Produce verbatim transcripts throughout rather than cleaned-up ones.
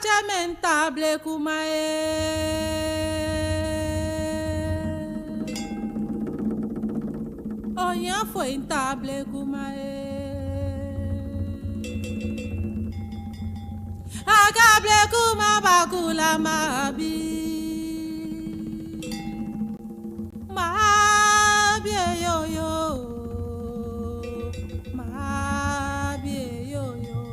Tsɛmɛi, miitao blekuma ee. Ohiafoi, miitao blekuma ee. Akɛ blekuma bakula mabi. Mabi ee yoo yoo. Mabi ee yoo yoo.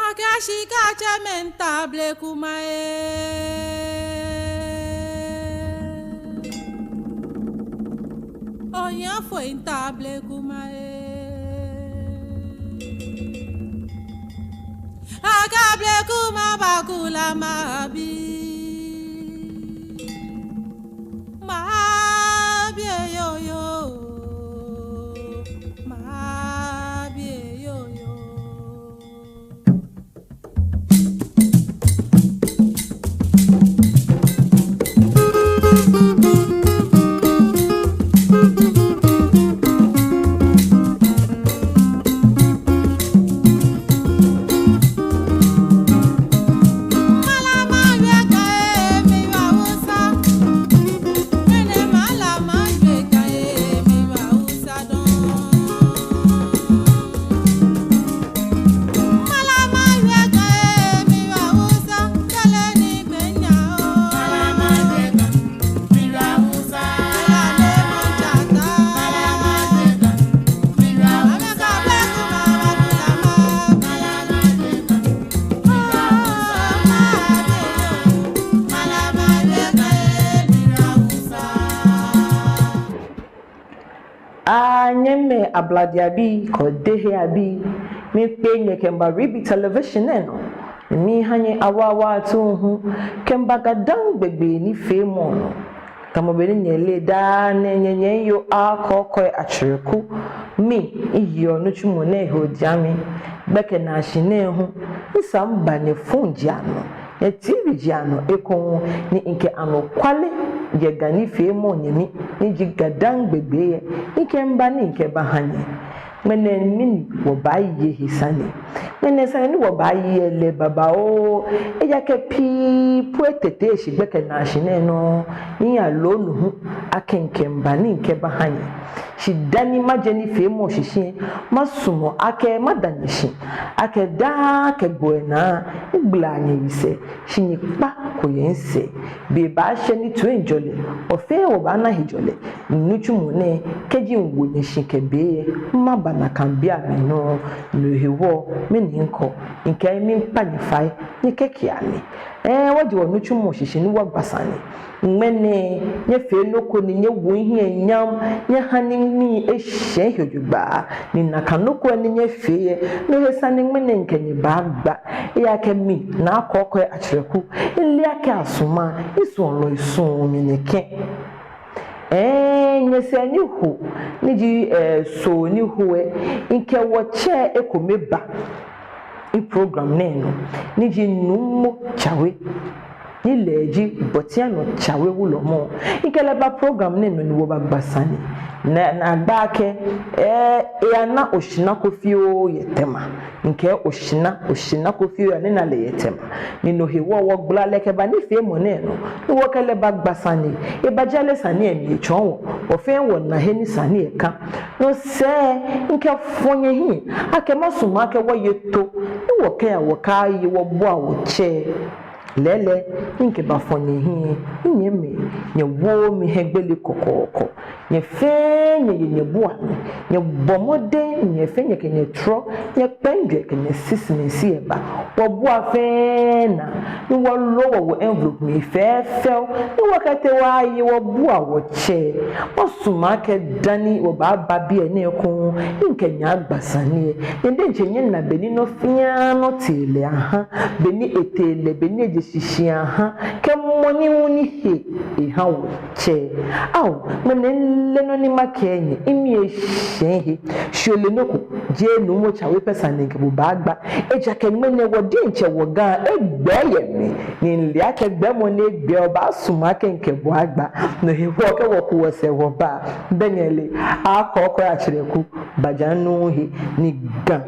Akɛ shika tsɛmɛi, miitao blekuma ee. Ohiafoi, miitao blekuma ee. Akɛ blekuma bakula mabi. Mabi ee yoo yoo. Mabi ee yoo yoo. Aa, nyɛmimɛi Ablade abii kɛ Odehe abii, miikpee nyɛ kɛmiiba Ribi Television nɛɛ nɔ. Miiha nyɛ awaawaa tuuŋ hu kɛmiiba GaDangme gbegbe nifeemɔ nɔ. Tamɔ bɔ ni nyɛle daa nɛɛ, nyɛ nyɛmi yoo Akɔkɔi Atsreku. Mi, miyeɔ nitsumɔ nɛɛ he ojiaŋ mi. Gbɛkɛ naashi nɛɛ hu, misaa miba nyɛ fon jiaŋ nɔ, nyɛ T V jiaŋ nɔ ekoŋŋ, ni mikɛ anɔkwale yɛ Ga nifeemɔ nyɛmi, ni ji GaDangme gbegbe yɛ, mikɛmiiba ni mikɛbaha nyɛ. Ŋmɛnɛ mɛni wɔbaaye he sane? Ŋmɛnɛ sane ni wɔbaaye lɛ babaoo, ejaakɛ pii po etete shi gbɛkɛ naashi nɛɛ nɔ, ni aloo nu hu akɛ mikɛmiiba ni mikɛbaha nyɛ. Shi dani majɛ nifeemɔ shishi lɛ, masumɔ akɛ mada nyɛ shi akɛ daa kɛ gbo lɛ naa, migbala nyɛyi sɛɛ, shi nyɛkpa ko yɛ misɛɛ. Be baashɛ ni toiŋjɔlɛ, wɔ fɛɛ wɔbaana hejɔlɛ. Nitsumɔ nɛɛ, kɛji miwo nyɛ shi kɛ be lɛ, maba nakai beiaŋ mli nɔŋŋ. No hewɔ, mɛni mikɛɔ? Mikɛɛ miikpa nyɛ fai, nyɛkɛkea mi. Ɛɛ, wɔje wɔnitsumɔ shishi ni wɔgba sane. Ŋmɛnɛ, nyɛfee nɔ ko ni nyɛwo mihiɛ nyam, nyɛha ni nii ashɛ he jogbaŋŋ, ni nakai nɔ ko ni nyɛfee lɛ, no he sane ŋmɛnɛ mikɛ nyɛ baagba. Ejaakɛ mi, Naa Kɔkɔi Akyerɛku, mile akɛ asumɔɔ, misuɔlɔ esumɔɔ mi nɛkɛ. Ɛɛ, nyɛsɛɛ ni ho, ni ji, ɛɛ, Soo ni ho lɛ, mikɛ wɔtsɛ ekome ba mi program nɛɛ nɔ, ni ji Nuumo Tsawe, ni lɛ ji Bɔtianɔ Tsawe wulɔmɔ. Mikɛ lɛ ba program nɛɛ nɔ ni wɔbagba sane. Ni, ni agba akɛ, ɛɛ, eyana oshara ko fioo yɛ Tema. Mikɛɛ oshara, oshara ko fioo eyana lɛ yɛ Tema. Ni no hewɔ wɔgbala lɛ kɛba nifeemɔ nɛɛ nɔ, ni wɔkɛ lɛ bagba sane. Ebaja lɛ sane lɛ mli etsɔɔ wɔ, wɔ fɛɛ wɔna he ni sane lɛ ka. No sɛɛ, mikɛfɔ nyɛhiɛ akɛ masumɔ akɛ wɔye too, ni wɔkɛya wɔkɛye wɔbua wɔtsɛ. Lɛɛlɛŋ, mikɛbafɔ nyɛhiɛ, minyɛmimɛi, nyɛwooo mi hiɛgbele kɔkɔɔkɔ. Nyɛ fɛɛ nyɛye nyɛbua mi, nyɛbɔ mɔdɛŋ, nyɛ fɛɛ nyɛkɛ nyɛtɔrɔ, nyɛkpɛŋ jwɛi kɛ nyɛsisimiisi lɛ ba. Wɔbua fɛɛ naa, ni wɔloo wɔwo envelope mli fɛfɛo, ni wɔkɛtee wɔye wɔbua wɔtsɛ. Masumɔ akɛ dani wɔbaaba biɛ nɛɛ ekoŋŋ, ni mikɛ nyɛ agba sane lɛ, nyɛ diɛŋtsɛ nyɛna bɔ ni nɔ fɛɛ nɔ tee lɛ aha, bɔ ni etee lɛ, bɔ ni eje shishi aha, kɛ mɔ ni wu ni he eha wɔtsɛ. Ao, ŋmɛnɛ mile nɔ ni makɛɛ nyɛ, mimii eshɛ he. Shi ole nɔ ko, jeee Nuumo Tsawe pɛ sane mikɛ bo baagba. Ejaakɛ ŋmɛnɛ wɔ diɛŋtsɛ wɔ Ga egbɛɛ yɛ mli. Ni mile akɛ gbɛɛmɔ ni egbɛɛ lɛ obaasumɔ akɛ mikɛ bo agba. No hewɔ kɛ wɔku wɔsɛɛ wɔba. Bɛŋɛ lɛ, Akɔkɔi Akyerɛku, baja nɔ he ni Ga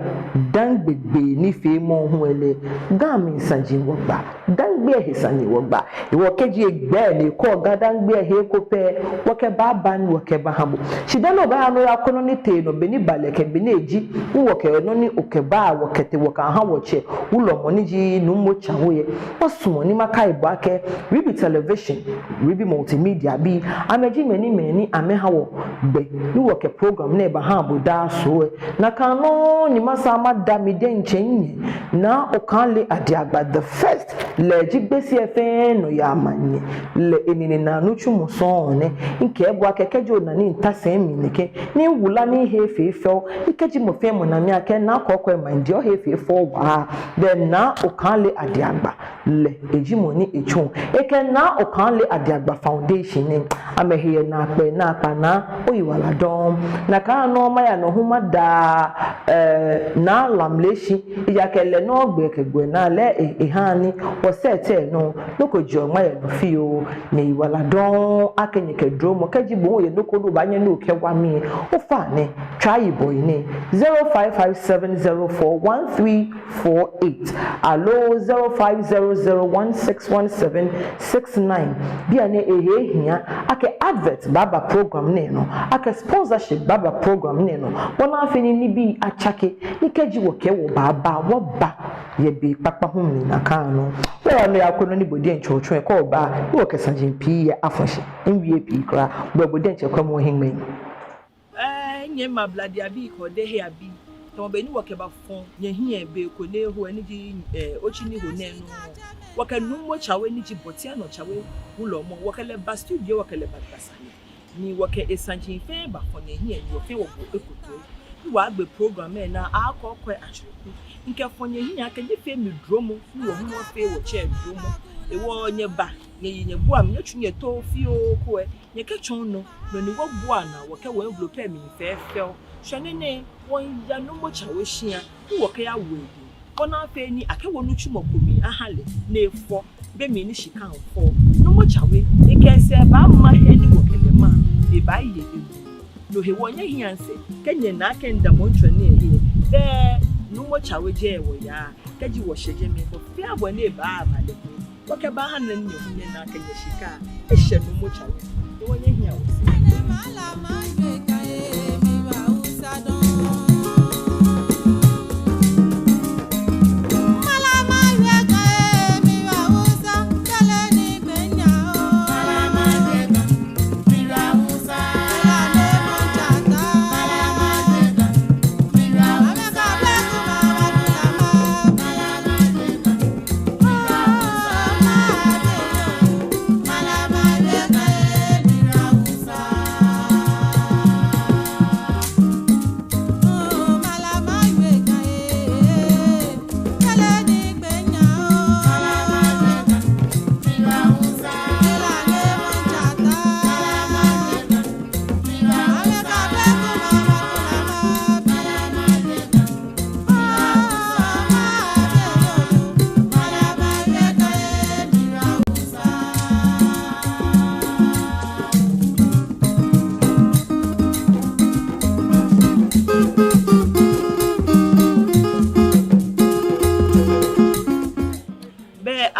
Dangme gbee nifeemɔ hu lɛ, Ga mli saji wɔgba. Dangme he sane wɔgba. Hewɔ kɛji egbɛɛ ni ekɔ Ga Dangme he ko pɛ, wɔkɛbaaba ni wɔkɛbaha bo. Shi dani obaaya nɔ oyakwɛ nɔ ni tee nɔ, bɔ ni ba lɛ kɛ bɔ ni eji, ni wɔkɛ nɔ ni okɛba wɔkɛtee wɔkɛha wɔtsɛ wulɔmɔ ni ji Nuumo Tsawe lɛ. Masumɔ ni makai bo akɛ Ribi Television, Ribi Multimedia bii, amɛji mɛi ni mɛi ni amɛha wɔ gbɛ ni wɔkɛ program nɛɛ baha bo daa Soo lɛ. Nakai nɔŋŋ ni masaa mada mi diɛŋtsɛ minyɛ, Naa Okaŋle Adiagba the first, lɛ ji Gbese fɛɛ nɔyaa manyɛ, lɛ enine naa nitsumɔ sɔŋŋ nɛ. Mikɛɛ bo akɛ kɛji ona ni mita sɛi mli nɛkɛ, ni miwula ni mihe efee fɛo, ni kɛji mɔ fɛɛ mɔ na mi akɛ Naa Kɔkɔi, manyɛ, ohe efee fɛo waa, then Naa Okaŋle Adiagba, lɛ eji mɔ ni etsuɔ. Ekɛ Naa Okaŋle Adiagba Foundation nɛɛ, amɛhe yɛ naakpɛɛ naakpa. Naa, oyiwaladɔŋŋ. Nakai nɔŋŋ maya nɔ hu mada, eh, Naa Lamleshi, ejaakɛ lɛ nɔŋŋ gbɛ kɛ gbɛ naa lɛ, eh, ehaa ni wɔsɛɛ tɛ nɔ, nɔ ko jeɔ ŋma yɛ nɔ fioo. Nyɛyiwaladɔŋŋ akɛ nyɛkɛ duromɔ, kɛji bo hu oyɛ nɔ ko ni obaanyɛ ni okɛwa mi, ofainɛ, tswa yibɔ yi nɛɛ, zero five five seven zero four one three four eight aloo zero five zero zero one six one seven six nine. Bianɛ ehe hiaa akɛ advert baaba program nɛɛ nɔ, akɛ sponsorship baaba program nɛɛ nɔ, bɔ ni afee ni nibii atsake, ni kɛji wɔkɛɛ wɔbaaba, wɔba yɛ be kpakpa hu mli nakai nɔŋŋ. Wɔya nɔ oyakwɛ nɔ ni bo diɛŋtsɛ otsuɔ kɛ oba, ni wɔkɛ saji pii lɛ afɔ shi. Miwie pii kwraa, bo diɛŋtsɛ kwɛmɔ ohiŋmɛi. Ɛɛ, nyɛmimɛi Ablade abii kɛ Odehe abii, tamɔ bɔ ni wɔkɛbafɔ nyɛhiɛ be ko ni eho lɛ, ni ji, ɛɛ, otsi ni ho nɛɛ nɔ, wɔkɛ Nuumo Tsawe ni ji Bɔtianɔ Tsawe wulɔmɔ, wɔkɛ lɛ ba studio, wɔkɛ lɛ bagba sane. Ni wɔkɛ esaji fɛɛ bafɔ nyɛhiɛ, ni wɔ fɛɛ wɔbo eko toi. Ni wɔyagbe program lɛ naa Akɔkɔi Akyerɛku. Mikɛfɔ nyɛhiɛ akɛ nyɛfee mi duromɔ, ni wɔ hu wɔfee wɔtsɛ duromɔ. Hewɔ nyɛba, nyɛye nyɛbua mi, nyɛtsu nyɛtoo fioo ko lɛ, nyɛkɛtsɔɔ nɔ, nɔ ni wɔbua naa wɔkɛwo envelope lɛ mli fɛfɛo. Shwane nɛɛ, wɔmiiya Nuumo Tsawe shia, ni wɔkɛyawo edɛŋ, bɔ ni afee ni akɛwo nitsumɔ ko mli aha lɛ ni efɔ, be mli ni shika miifɔ. Nuumo Tsawe, mikɛ esɛɛ baama he ni wɔkɛ lɛ maa, ebaaye emuu. No hewɔ nyɛhiɛ sɛɛ, kɛ nyɛna akɛ midamɔ ntsɔ nɛɛ he, bɛ Nuumo Tsawe jɛi wɔyaa. Kɛji wɔshɛ jɛmɛ, bɔ fɛɛ bɔ ni ebaaba lɛ, wɔkɛbaaha nyɛ ni nyɛ hu nyɛna akɛ nyɛshika eshɛ Nuumo Tsawe. Hewɔ nyɛhiɛ wɔsɛɛ.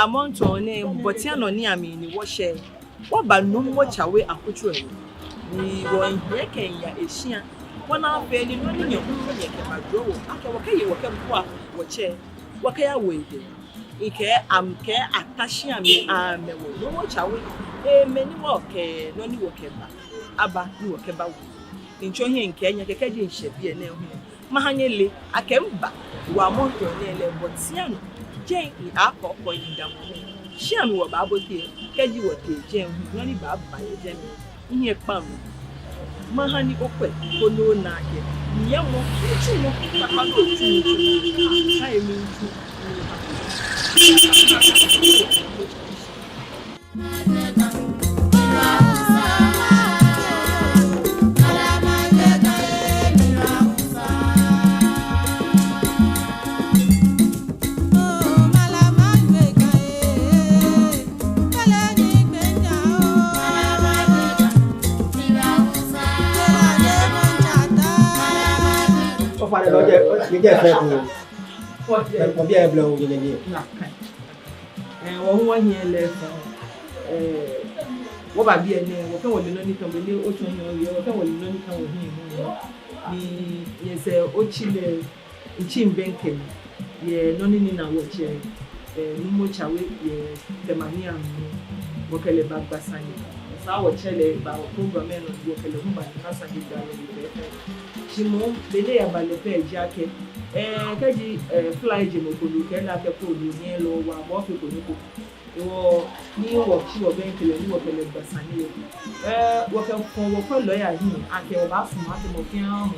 Amrɔ nɛɛ, bɔtia nɔ ni amɛni wɔshɛ. Wɔba Nuumo Tsawe akutso lɛ nɔ. Ni wɔhiɛ kɛya eshia. Wɔna fɛɛ ni nɔ ni nyɛhu nyɛkɛba jɔɔ wɔ. Akɛ wɔkɛye wɔkɛbua wɔtsɛ. Wɔkɛya wɔ edɛŋ. Ekɛɛ amɛkɛ ata shi amɛ amɛwo Nuumo Tsawe. Emɛ ni wɔkɛ nɔ ni wɔkɛba. Aba ni wɔkɛba wo. Ntsɔ hiɛ nkɛ nyɛ kɛkɛ ji nshɛ biɛ nɛɛ hu. Maha nyɛle akɛ mba wa mɔto nɛɛ lɛ bɔtia nɔ. Jɛi ni akɔ kɔ yi damɔ nɛɛ. Shi amɛ wɔbaabote kɛji wɔtee jɛi hu nɔ ni baaba yɛ jɛmɛ. Nyɛ kpaŋ. Maha ni okwɛ koni ona akɛ nyɛmɔ etsu mɔ kpakpa nɔ tsu mɔ tsu mɔ. Ka emi tsu. Ofainɛ, lɔ jɛ, lɔ jɛ fɛɛ ko. Ko bi e blɛ o jɛ jɛ. Ɛɛ, wɔ hu wɔhiɛ lɛ fɛɛ. Ɛɛ, wɔba biɛ nɛɛ, wɔkɛ wɔle nɔ ni ka wɔle otsɔ hiɛ owie, wɔkɛ wɔle nɔ ni ka wɔhiɛ hu. Ni nyɛsɛɛ otsi lɛ, ntsi mbɛŋkɛ mi yɛ nɔ ni ni na wɔtsɛ, ɛɛ, Nuumo Tsawe yɛ Tema ni amɛ. Wɔkɛ lɛ bagba sane. Esa wɔtsɛ lɛ ba wɔ program lɛ nɔ, wɔkɛ lɛ hu bana sane da lɛ fɛɛ. Shi moŋ, be ni eyaba lɛ pɛ ji akɛ, ɛɛ, kɛji, ɛɛ, fly ji mɔ ko lɛ, kɛ lɛ akɛ ko lɛ, nyɛ lɛ wa, mɔ fɛɛ ko ni ko. Hewɔ ni wɔtsi wɔbɛŋkɛ lɛ ni wɔkɛ lɛ gba sane lɛ. Ɛɛ, wɔkɛfɔ wɔkwɛ lɔya hiɛ akɛ wɔbaasumɔ akɛ mɔ fɛɛ mɔ,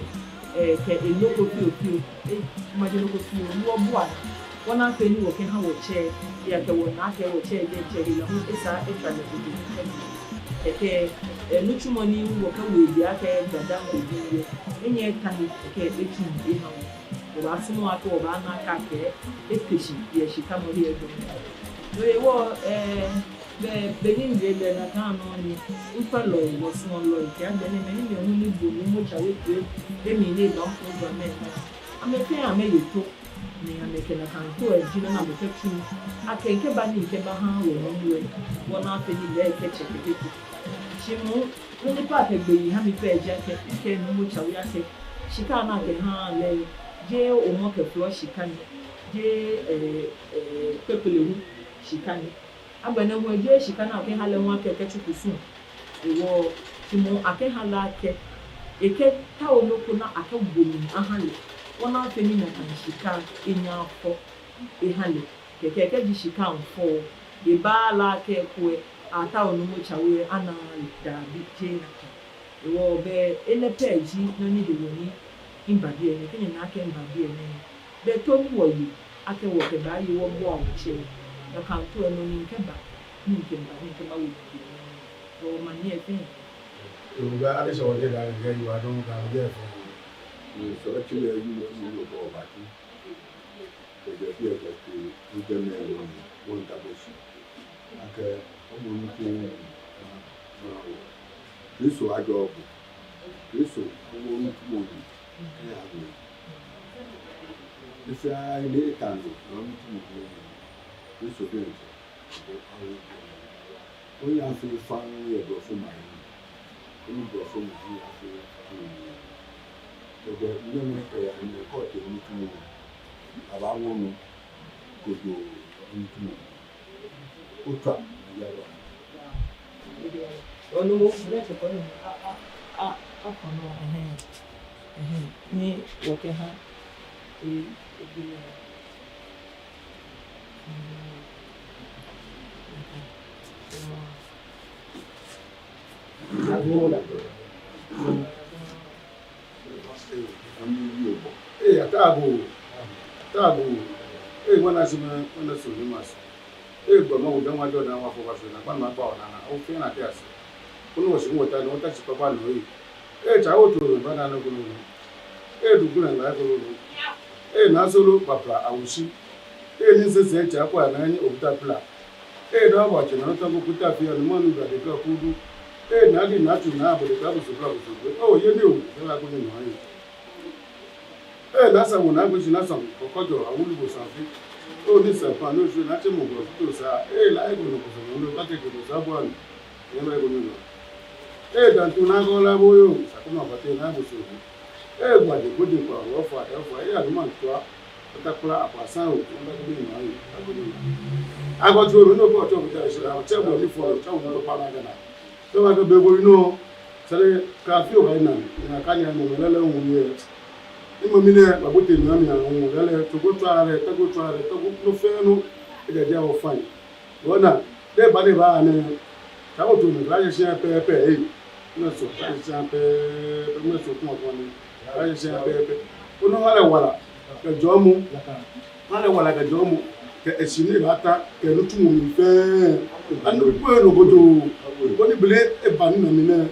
ɛɛ, kɛ enɔ ko fioo fioo, ɛɛ, maje nɔ ko fioo, ni wɔbua. Wɔna fɛɛ ni wɔkɛha wɔtsɛ, ejaakɛ wɔna akɛ wɔtsɛ diɛŋtsɛ hela hu esa etswa lɛ kojo. Kɛkɛ, ɛɛ, nitsumɔ ni wɔkɛwo eji akɛ gbada ko ji yɛ. Enyɛ eta he, kɛkɛ etsu eha wɔ. Wɔbaasumɔ akɛ wɔbaana akɛ ekɛ shi yɛ shikamɔ lɛ gbɛ. No hewɔ, ɛɛ, be, be ni nje lɛ nakai nɔ ni, ŋkwɛlɔi, wɔsuɔlɔi, kɛ agbɛnɛ mɛi ni mɛi hu ni bo Nuumo Tsawe toi, be mli ni eba program lɛ nɔ. Amɛ fɛɛ amɛye to, ni amɛkɛ nakai to lɛ ji nɔ ni amɛkɛtsu. Akɛ ŋkɛba ni ŋkɛbaha wɔ nɔ lɛ, wɔna fɛɛ ni lɛ kɛtsɛ kɛkɛ to. Shi moŋ, nɔ ni pɛ akɛ gbe yi ha mi pɛ ji akɛ, ŋkɛɛ Nuumo Tsawe akɛ, shika ni akɛha lɛ, jeee omɔ kɛ flɔ shika ni, jeee, ɛɛ, ɛɛ, kpekpele hu shika ni. Agbɛnɛ hu jeee shika ni akɛha lɛ hu akɛ ekɛtsu kusum. Hewɔ, shi moŋ akɛha lɛ akɛ, ekɛtao nɔ ko ni akɛwo mli aha lɛ. Wɔna fɛɛ ni nakai shika enyɛ afɔ eha lɛ. Kɛkɛ kɛji shika ŋfɔ, ebaaa lɛ akɛ ekwɛ, atao Nuumo Tsawe ana lɛ, dabi, jeee nakai. Hewɔ be enɛ pɛ ji nɔ ni hewɔ ni mba biɛ nɛɛ, kɛ nyɛna akɛ mba biɛ nɛɛ. Be to ni wɔye, akɛ wɔkɛbaaye wɔbua wɔtsɛ. Nakai to lɛ nɔ ni ŋkɛba, ni ŋkɛba, ni ŋkɛbawo biɛ nɛɛ. Hewɔ manyɛ fɛɛ. Yoo, be ale sɔ wɔje da, ŋkɛ yi wa dɔŋŋ ka wɔje fɛɛ. Ni sɔ tsi lɛ yi, yi, yi, yi, yi, yi, yi. Kɛjɛ biɛ kɛtee, ŋkɛ mɛi wɔ ni, wɔŋda bo shi. Akɛ, omɔ nitsumɔ, ma, ma wɔ. Kristo ajɔɔ bo. Kristo, omɔ nitsumɔ ni, kɛ ya mli. Esa ni eta nɔ, nɔ nitsumɔ ni, Kristo diɛŋtsɛ. Oya fee faŋŋ yɛ blɔfomɛi ahiɛ. Koni blɔfomɛi ahiɛ afee faŋŋ. Kɛjɛ nɛɛ mli kɛya nɛɛ kɛ otee nitsumɔ. Abawo nɔ. Kojo nitsumɔ. Otswa. Onu mo, mo lɛ tsɛ kɔ nɔ. A, a, a, a kɔ nɔ. Ɛhɛɛ. Ɛhɛɛ. Ni wɔkɛha. Ee, ee, ee. Ee, ataago, ataago. Ee, ŋwana shi mɛ, ŋwana shi mɛ ma shi. Ee, gbɔmɔ wo dama jɔ dama fɔ ba shi na, kpanu ma kpa ona na, o fɛɛ na te ase. Koni wɔshi wɔta ni wɔta shi kpakpa nɔ ee. Ee, tsa wo to ba na no kunu. Ee, duku na ŋa kunu. Ee, na solo kpakpa awushi. Ee, ni sese tsa kwa na ni obuta pla. Ee, dɔ wa tsi na tɔ ko kuta fi anu manu ga de ka kudu. Ee, na di na tu na bo de ka bo so pla bo so. O, ye ni o, de la ko ni no ayi. Ee, na sa wo na go shi na sa ko kɔjɔ awulu bo sa fi. Oni sɛɛ pɛ ni oshwie ni atsɛ mɔ ko to sa. Ee, la eko nɔ ko sɔŋŋ, no ta kɛkɛ to sa bɔ ni. Ee, la eko nɔ. Ee, dantu na ko la bo yo, sa ko ma pate na bo so. Ee, gbadi ko di kwa, ofa, ofa, ee, anu ma tɔ. Ota kpla apa sa o, ota ko ni ma yi, ota ko ni ma yi. Agbo jo mi no ko to ko ta shi la, tsɛ bo ni fɔ, tsɛ bo ni pa na gana. Tɔ ba kɛ be bo nɔ, sɛɛ lɛ ka fi o ka ina, ina ka ni ana mɛ lɛ lɛ ŋu yɛ. Ni mami nɛ, ba bo te mi ami aŋu, lɛ lɛ, to ko tswa lɛ, ta ko tswa lɛ, ta ko nɔ fɛɛ nɔ, e ka ja o fine. Ona, te ba ni ba nɛ, ta ko to mi, ka je shi pɛpɛ, ee. Mɛ so, ka je shi pɛpɛ, mɛ so kuma kuma ni, ka je shi pɛpɛ. Ko nɔ wala wala, kɛ jɔɔmɔ. Male wala kɛ jɔɔmɔ, kɛ eshi ni baata, kɛ nitsumɔ mli fɛɛ. Ani kpɛ nɔ ko do. Koni bile eba ni na mi nɛ.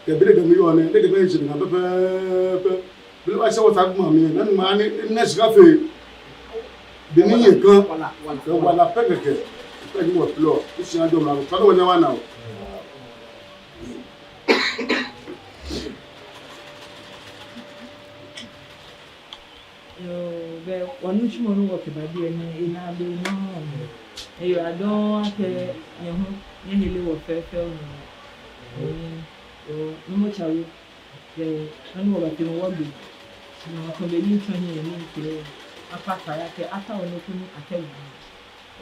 Kɛ bile kɛ mi yɔɔ nɛ, ni kɛ bɛ eshi ni ka pɛpɛɛpɛ. Bile ba sɛ wɔ sa kuma mi, na ni ma ni, ni shika fɛɛ. Beni ye kan, kɛ wala pɛ kɛkɛ. Kɛ ni wɔ plɔ, eshi ajɔ ma, kɛ wɔ nyɛ wa na o. Yoo, bɛ, wɔnitsumɔ ni wɔkɛba biɛ nɛɛ, enaa be nɔ. Eyɔɔ adɔŋŋ akɛ nyɛ hu, nyɛhere wɔ fɛfɛo nɔ. Ɛɛ, yoo, Numo Tsawe, bɛ, nɔ ni wɔbatee nɔ wɔgbe. Nɔ ko be ni tsɔ hiɛ ni kɛ, apa kaya kɛ, ata wɔ nɔ ko ni akɛ wɔ.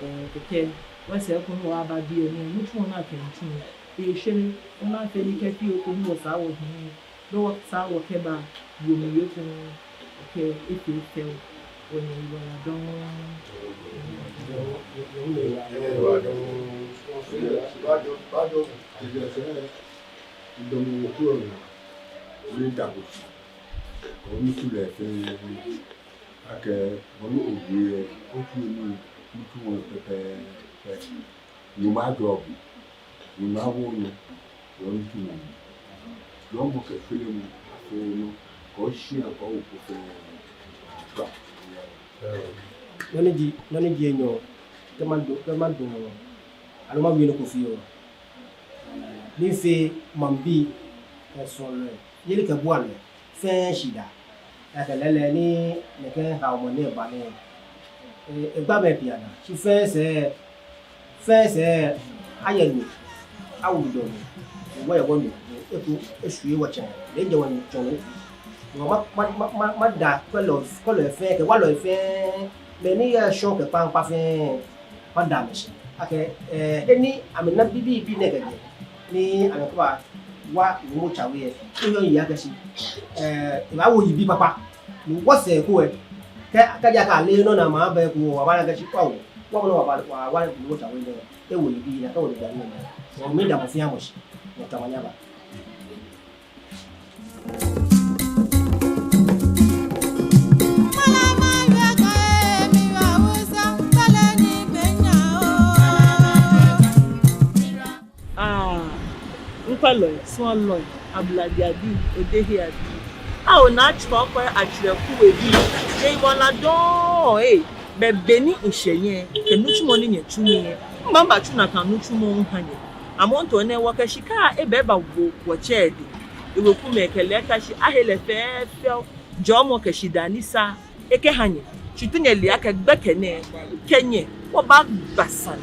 Ɛɛ, kɛkɛ, wɔsɛɛ ko ni wɔba biɛ nɛɛ, nitsumɔ ni akɛ nitsumɔ. Eye shɛrɛ, ona fɛɛ ni kɛ fio ko ni wɔsaa wɔhiɛ. Be wɔsaa wɔkɛba, yoo mi ye ko, kɛ efee fɛo, wɔnyɛ yi wala dɔŋŋ. Akɛ, wɔnu owie, otu enu, otu wɔn pɛpɛɛpɛ. Nyɔŋmɔ ajɔɔ bo, Nyɔŋmɔ awo nyɛ, yɛ onitsumɔ mli. Jɔɔmɔ kɛ shweremɔ afee nɔ, kɛ oshia kɛ oweku fɛɛ. Nɔ ni ji, nɔ ni ji enyɔ, kɛ mado, kɛ mado, aloo mawie nɔ ko fioo. Ni fee maŋbii kɛ sɔɔlɔi, yeli kɛ bualɔi fɛɛ shidaa. Akɛ lɛɛlɛŋ ni nɛkɛ haomɔ nɛɛ ba nɛɛ, e, egba mɛi pii anaa. Shi fɛɛ sɛɛ, fɛɛ sɛɛ, ayɛ nu, awu dɔ nu, ni wɔyɛ wɔnu, ni eko, eshwie wɔtsɛ, ni ejɛ wɔnu tsɔ nu. Ni ma, ma, ma, ma, mada kwɛlɔ, kwɛlɔ fɛɛ, kɛ walɔ fɛɛ, mɛi ni yɛ shɔ kɛ kpaŋkpa fɛɛ, mada amɛshi akɛ, eh, eni amɛna bibiibii nɛɛ kɛjɛ, ni amɛkɛbawa Numo Tsawe lɛ, eyɔɔ eyi akɛ shi, eh, ebaawo yibii kpakpa. Ni wɔsɛɛ ko lɛ, kɛ, kɛji akɛ ale nɔ ni amɛba eko, wɔbaana akɛ shi, wɔ, wɔ, wɔ, wɔ, wɔ, Numo Tsawe lɛ, ewo yibii ni akɛwo lɛ dani lɛ. Wɔmiida mɔ fɛɛ mɔ shi, wɔkɛ amɛ nyaba. Aa, ŋkwɛlɔi, suɔlɔi, ablade abii, odehe abii. Ao, Naa Tswa Ɔkwɛ Atswere Kuw ebii, nyɛyiwaladɔŋŋ ee. Bɛ beni ŋshɛ nyɛ, kɛ nitsumɔ ni nyɛtsu nii lɛ, mba mbatsu nakai nitsumɔ lɛ mha nyɛ. Amrɔ nɛɛ wɔkɛ shika lɛ eba ebawo wɔtsɛ lɛ dɛŋ. Ewekumɛi kɛ lɛ eka shi ahe lɛ fɛfɛo, jɔɔmɔ kɛ shidaa ni sa ekɛha nyɛ. Shi te nyɛle akɛ gbɛkɛ nɛɛ, kɛ nyɛ, wɔbaagba sane.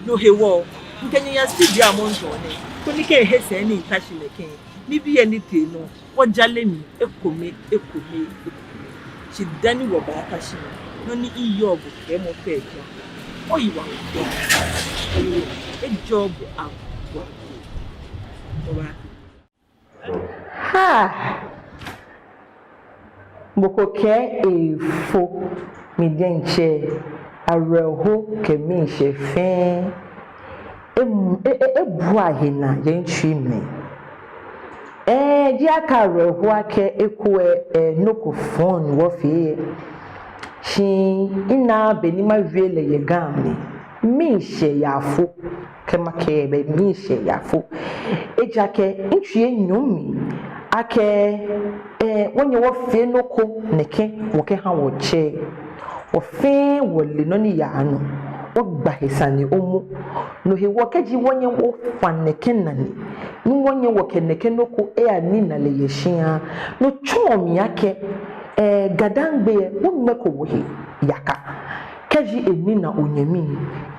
No hewɔ, mikɛ nyɛ yaa studio amrɔ nɛɛ, koni kɛ ehe sɛɛ ni mita shi nɛkɛ, nibii lɛ ni tee nɔ, wɔjale mli ekome, ekome, ekome. Shi dani wɔbaata shi, nɔ ni miyɔɔ bo kɛɛmɔ pɛ ji, oyiwaladɔŋŋ. Ejɔɔ bo agbo agbo. Oba. Ha! Mɔ ko kɛɛ efo, mi diɛŋtsɛ, awerɛho kɛ miishɛɛ fɛɛ. Em, e, e, ebua he naa yɛ mitsui mli. Ɛɛ, eji akɛ awerɛho akɛ eko lɛ, ɛɛ, nɔ ko fɔŋ ni wɔfee. Shi mina beni mawie lɛ yɛ Ga mli, miishɛɛ yaafo, kɛ makɛɛ bɛ miishɛɛ yaafo. Ejaakɛ mitsui enyɔ mli akɛ, ɛɛ, wɔnyɛ wɔfee nɔ ko nɛkɛ wɔkɛha wɔtsɛ. Wɔ fɛɛ wɔle nɔ ni yaa nɔ, wɔgba he sane momo. No hewɔ kɛji wɔnyɛ wɔfa nɛkɛ nane, ni wɔnyɛ wɔkɛ nɛkɛ nɔ ko eyanina lɛ yɛ shia, no tsɔɔ mi akɛ, ɛɛ, Ga-Dangme lɛ, wɔŋmɛko wɔhe yaka. Kɛji enina onyɛmi,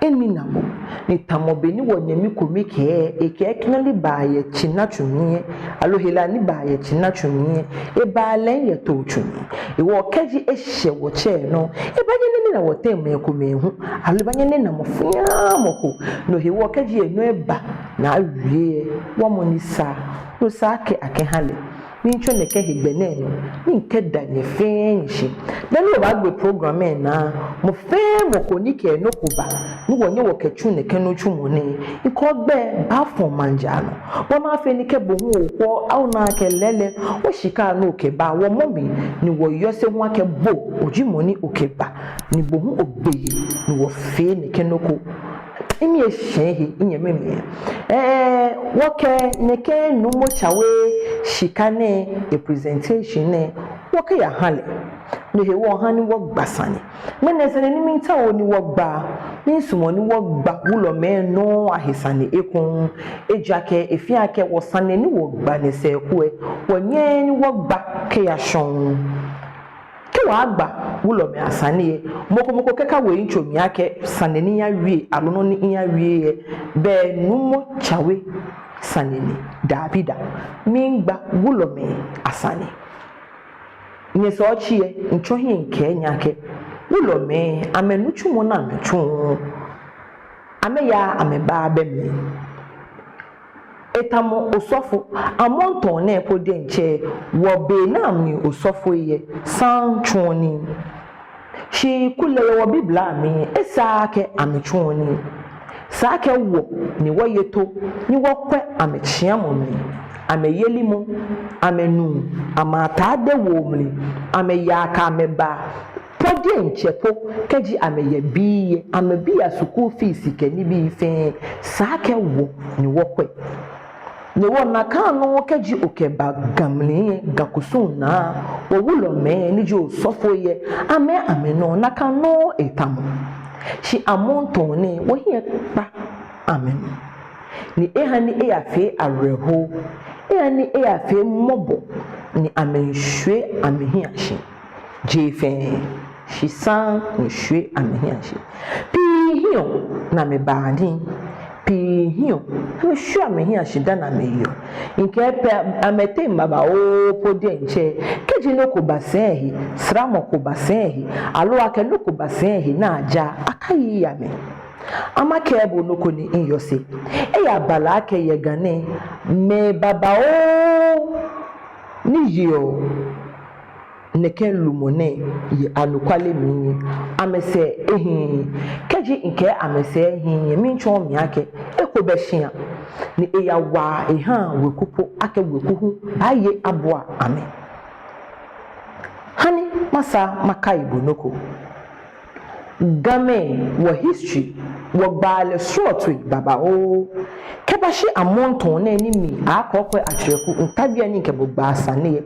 enina bo. Ni tamɔ bɔ ni wɔnyɛmi kome kɛɛ, ekɛɛ hela ni baa yɛ tsinatsu mli lɛ, aloo hela ni baa yɛ tsinatsu mli lɛ, ebaa lɛ yɛ tootsu mli. Hewɔ kɛji eshɛ wɔtsɛ nɔ, ebaanyɛ ni enina wɔteŋ mɛi komɛi hu, aloo ebaanyɛ ni enina mɔ fɛɛ mɔ ko. No hewɔ kɛji enɔ eba ni awie lɛ, wɔmɔ ni sa, no sa akɛ akɛha lɛ. Miitsɔ nɛkɛ hegbɛ nɛɛ nɔ, ni mikɛda nyɛ fɛɛ shi. Dani wɔbaagbe program lɛ naa, mɔ fɛɛ mɔ ko ni kɛ nɔ ko ba, ni wɔnyɛ wɔkɛtsu nɛkɛ nitsumɔ nɛɛ, mikɛ ogbɛi baafɔ̃ maŋ jara nɔ. Bɔ ni afee ni kɛ bo hu okwɔ, ona akɛ lɛɛlɛŋ, oshika ni okɛba, wɔmɔ mli, ni wɔyɔse hu akɛ bo, oji mɔ ni okɛba, ni bo hu ogbee, ni wɔfee nɛkɛ nɔ ko. Mimii eshɛ he, minyɛmimɛi. Ɛɛ, wɔkɛ nɛkɛ Nuumo Tsawe shika nɛɛ, epresentation nɛɛ, wɔkɛyaha lɛ. No hewɔ ha ni wɔgba sane. Ŋmɛnɛ sane ni miitao ni wɔgba, miisumɔ ni wɔgba wulɔmɛi anɔ ahe sane ekoŋŋ. Ejaakɛ efeɔ akɛ wɔsane ni wɔgba nɛɛ sɛɛ ko lɛ, wɔnyɛɛɛ ni wɔgba kɛya shɔŋŋ. Kɛ wɔbaagba wulɔmɛi asane lɛ, mɔ ko mɔ ko kɛkawo eyitso mli akɛ sane ni miyawie, aloo nɔ ni miyawie lɛ, bɛ Nuumo Tsawe sane ni. Dabida, miigba wulɔmɛi asane. Nyɛsɛɛ otsi lɛ, mitsɔ hiɛ mikɛɛ nyɛ akɛ, wulɔmɛi, amɛnitsumɔ ni amɛtsuɔ, amɛyaa amɛbaa bɛ mli. Etamɔ osɔfo, Amontown nɛɛ po diɛŋtsɛ, wɔbe naa mli osɔfoi lɛ, saŋŋ tsuɔ nii. Shi kulɛ yɛ wɔ Biblia mli, esaaa akɛ amɛtsuɔ nii. Esa akɛ wɔ ni wɔye to, ni wɔkwɛ amɛtsiamɔ mli, amɛyelimɔ, amɛnuu, amɛatadewoo mli, amɛyaa kɛ amɛbaa, po diɛŋtsɛ po, kɛji amɛyɛ bii lɛ, amɛbii a school fees kɛ nibii fɛɛ, esa akɛ wɔ ni wɔkwɛ. Ni wɔ nakai nɔŋŋ kɛji okɛba Ga mli lɛ, Ga kusum naa, wɔwulɔmɛi ni ji osɔfoi lɛ, amɛ amɛnɔ nakai nɔŋŋ etamɔ. Shi Amontown nɛɛ, wɔhiɛ kpa amɛnɔ. Ni eha ni eyafee awerɛho, eha ni eyafee mɔbɔ, ni amɛmiishwie amɛhiɛ shi. Jeee fɛɛ, shi saŋŋ miishwie amɛhiɛ shi. Pii hiɛɔ ni amɛbaa nii, pii hiɛɔ ni amɛshwieɔ amɛhiɛ shi dani amɛyeɔ. Mikɛɛ pɛ amɛteŋ babaoo po diɛŋtsɛ, kɛji nɔ ko ba sɛɛ he, sramɔ ko ba sɛɛ he, aloo akɛ nɔ ko ba sɛɛ he ni aja, akaiii amɛ. Ama kɛ bo nɔ ko ni miyɔse. Eyabala akɛ yɛ Ga nɛɛ, mɛi babaoo ni yeɔ nɛkɛ lumɔ nɛɛ yɛ anɔkwale mli, amɛsɛɛ ehiii. Kɛji mikɛɛ amɛsɛɛ ehiii lɛ, miitsɔɔ mli akɛ eko bɛ shia, ni eyawa ehaa weku po akɛ weku hu baaye abua amɛ. Ha ni masa makai bo nɔ ko. Gamɛi, wɔ history, wɔgbaa lɛ srɔtoi babaoo. Kɛbashi Amontown nɛɛ ni mi Akɔkwɛ Akyerɛku, Ntabiɛ ni mikɛ bo gbaa sane lɛ,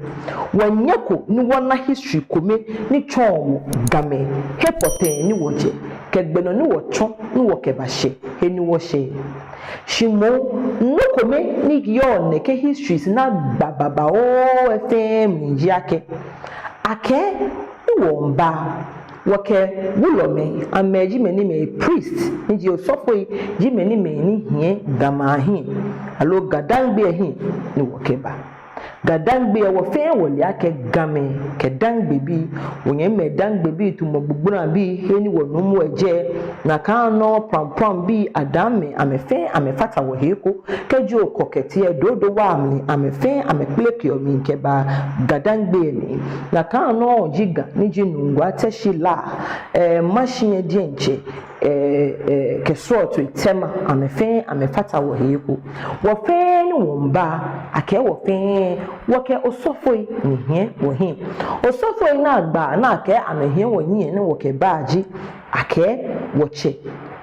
wɔnyɛko ni wɔna history kome ni tsɔɔ wɔ Gamɛi he pɔtɛɛ ni wɔjɛ, kɛ gbɛ nɔ ni wɔtsɔ ni wɔkɛbashɛ he ni wɔshɛ. Shi moŋ, nɔ kome ni yɔɔ nɛkɛ histories ni agba babaoo lɛ fɛɛ mli ji akɛ, akɛɛ ni wɔmiiba, wɔkɛ wulɔmɛi, amɛ ji mɛi ni mɛi priest, ni ji osɔfoi, ji mɛi ni mɛi ni hiɛ Gamɛi ahiɛ, aloo Ga-Dangme ahiɛ, ni wɔkɛba. Ga-Dangme lɛ, wɔ fɛɛ wɔle akɛ Gamɛi kɛ Dangmebii, wɔnyɛmimɛi Dangmebii tamɔ Gbugblabii, he ni wɔnuumo lɛ jɛ, nakai nɔŋŋ Pramprambii, Adangmɛi, amɛ fɛɛ amɛfata wɔhe eko. Kɛji okɔ kɛtee Dodowa mli, amɛ fɛɛ amɛkpelekeɔ mli kɛbaa Ga-Dangme mli. Nakai nɔŋŋ Jiga, ni ji Nungua, Teshie, La, eh, Mashi diɛŋtsɛ, eh, eh, kɛ srɔtoi Tema, amɛ fɛɛ amɛfata wɔhe eko. Wɔ fɛɛ ni wɔmiiba, akɛɛ wɔ fɛɛ wɔkɛ osɔfoi ni hiɛ wɔhiɛ. Osɔfoi ni agba ni akɛɛ amɛhiɛ wɔhiɛ ni wɔkɛba ji, akɛɛ wɔtsɛ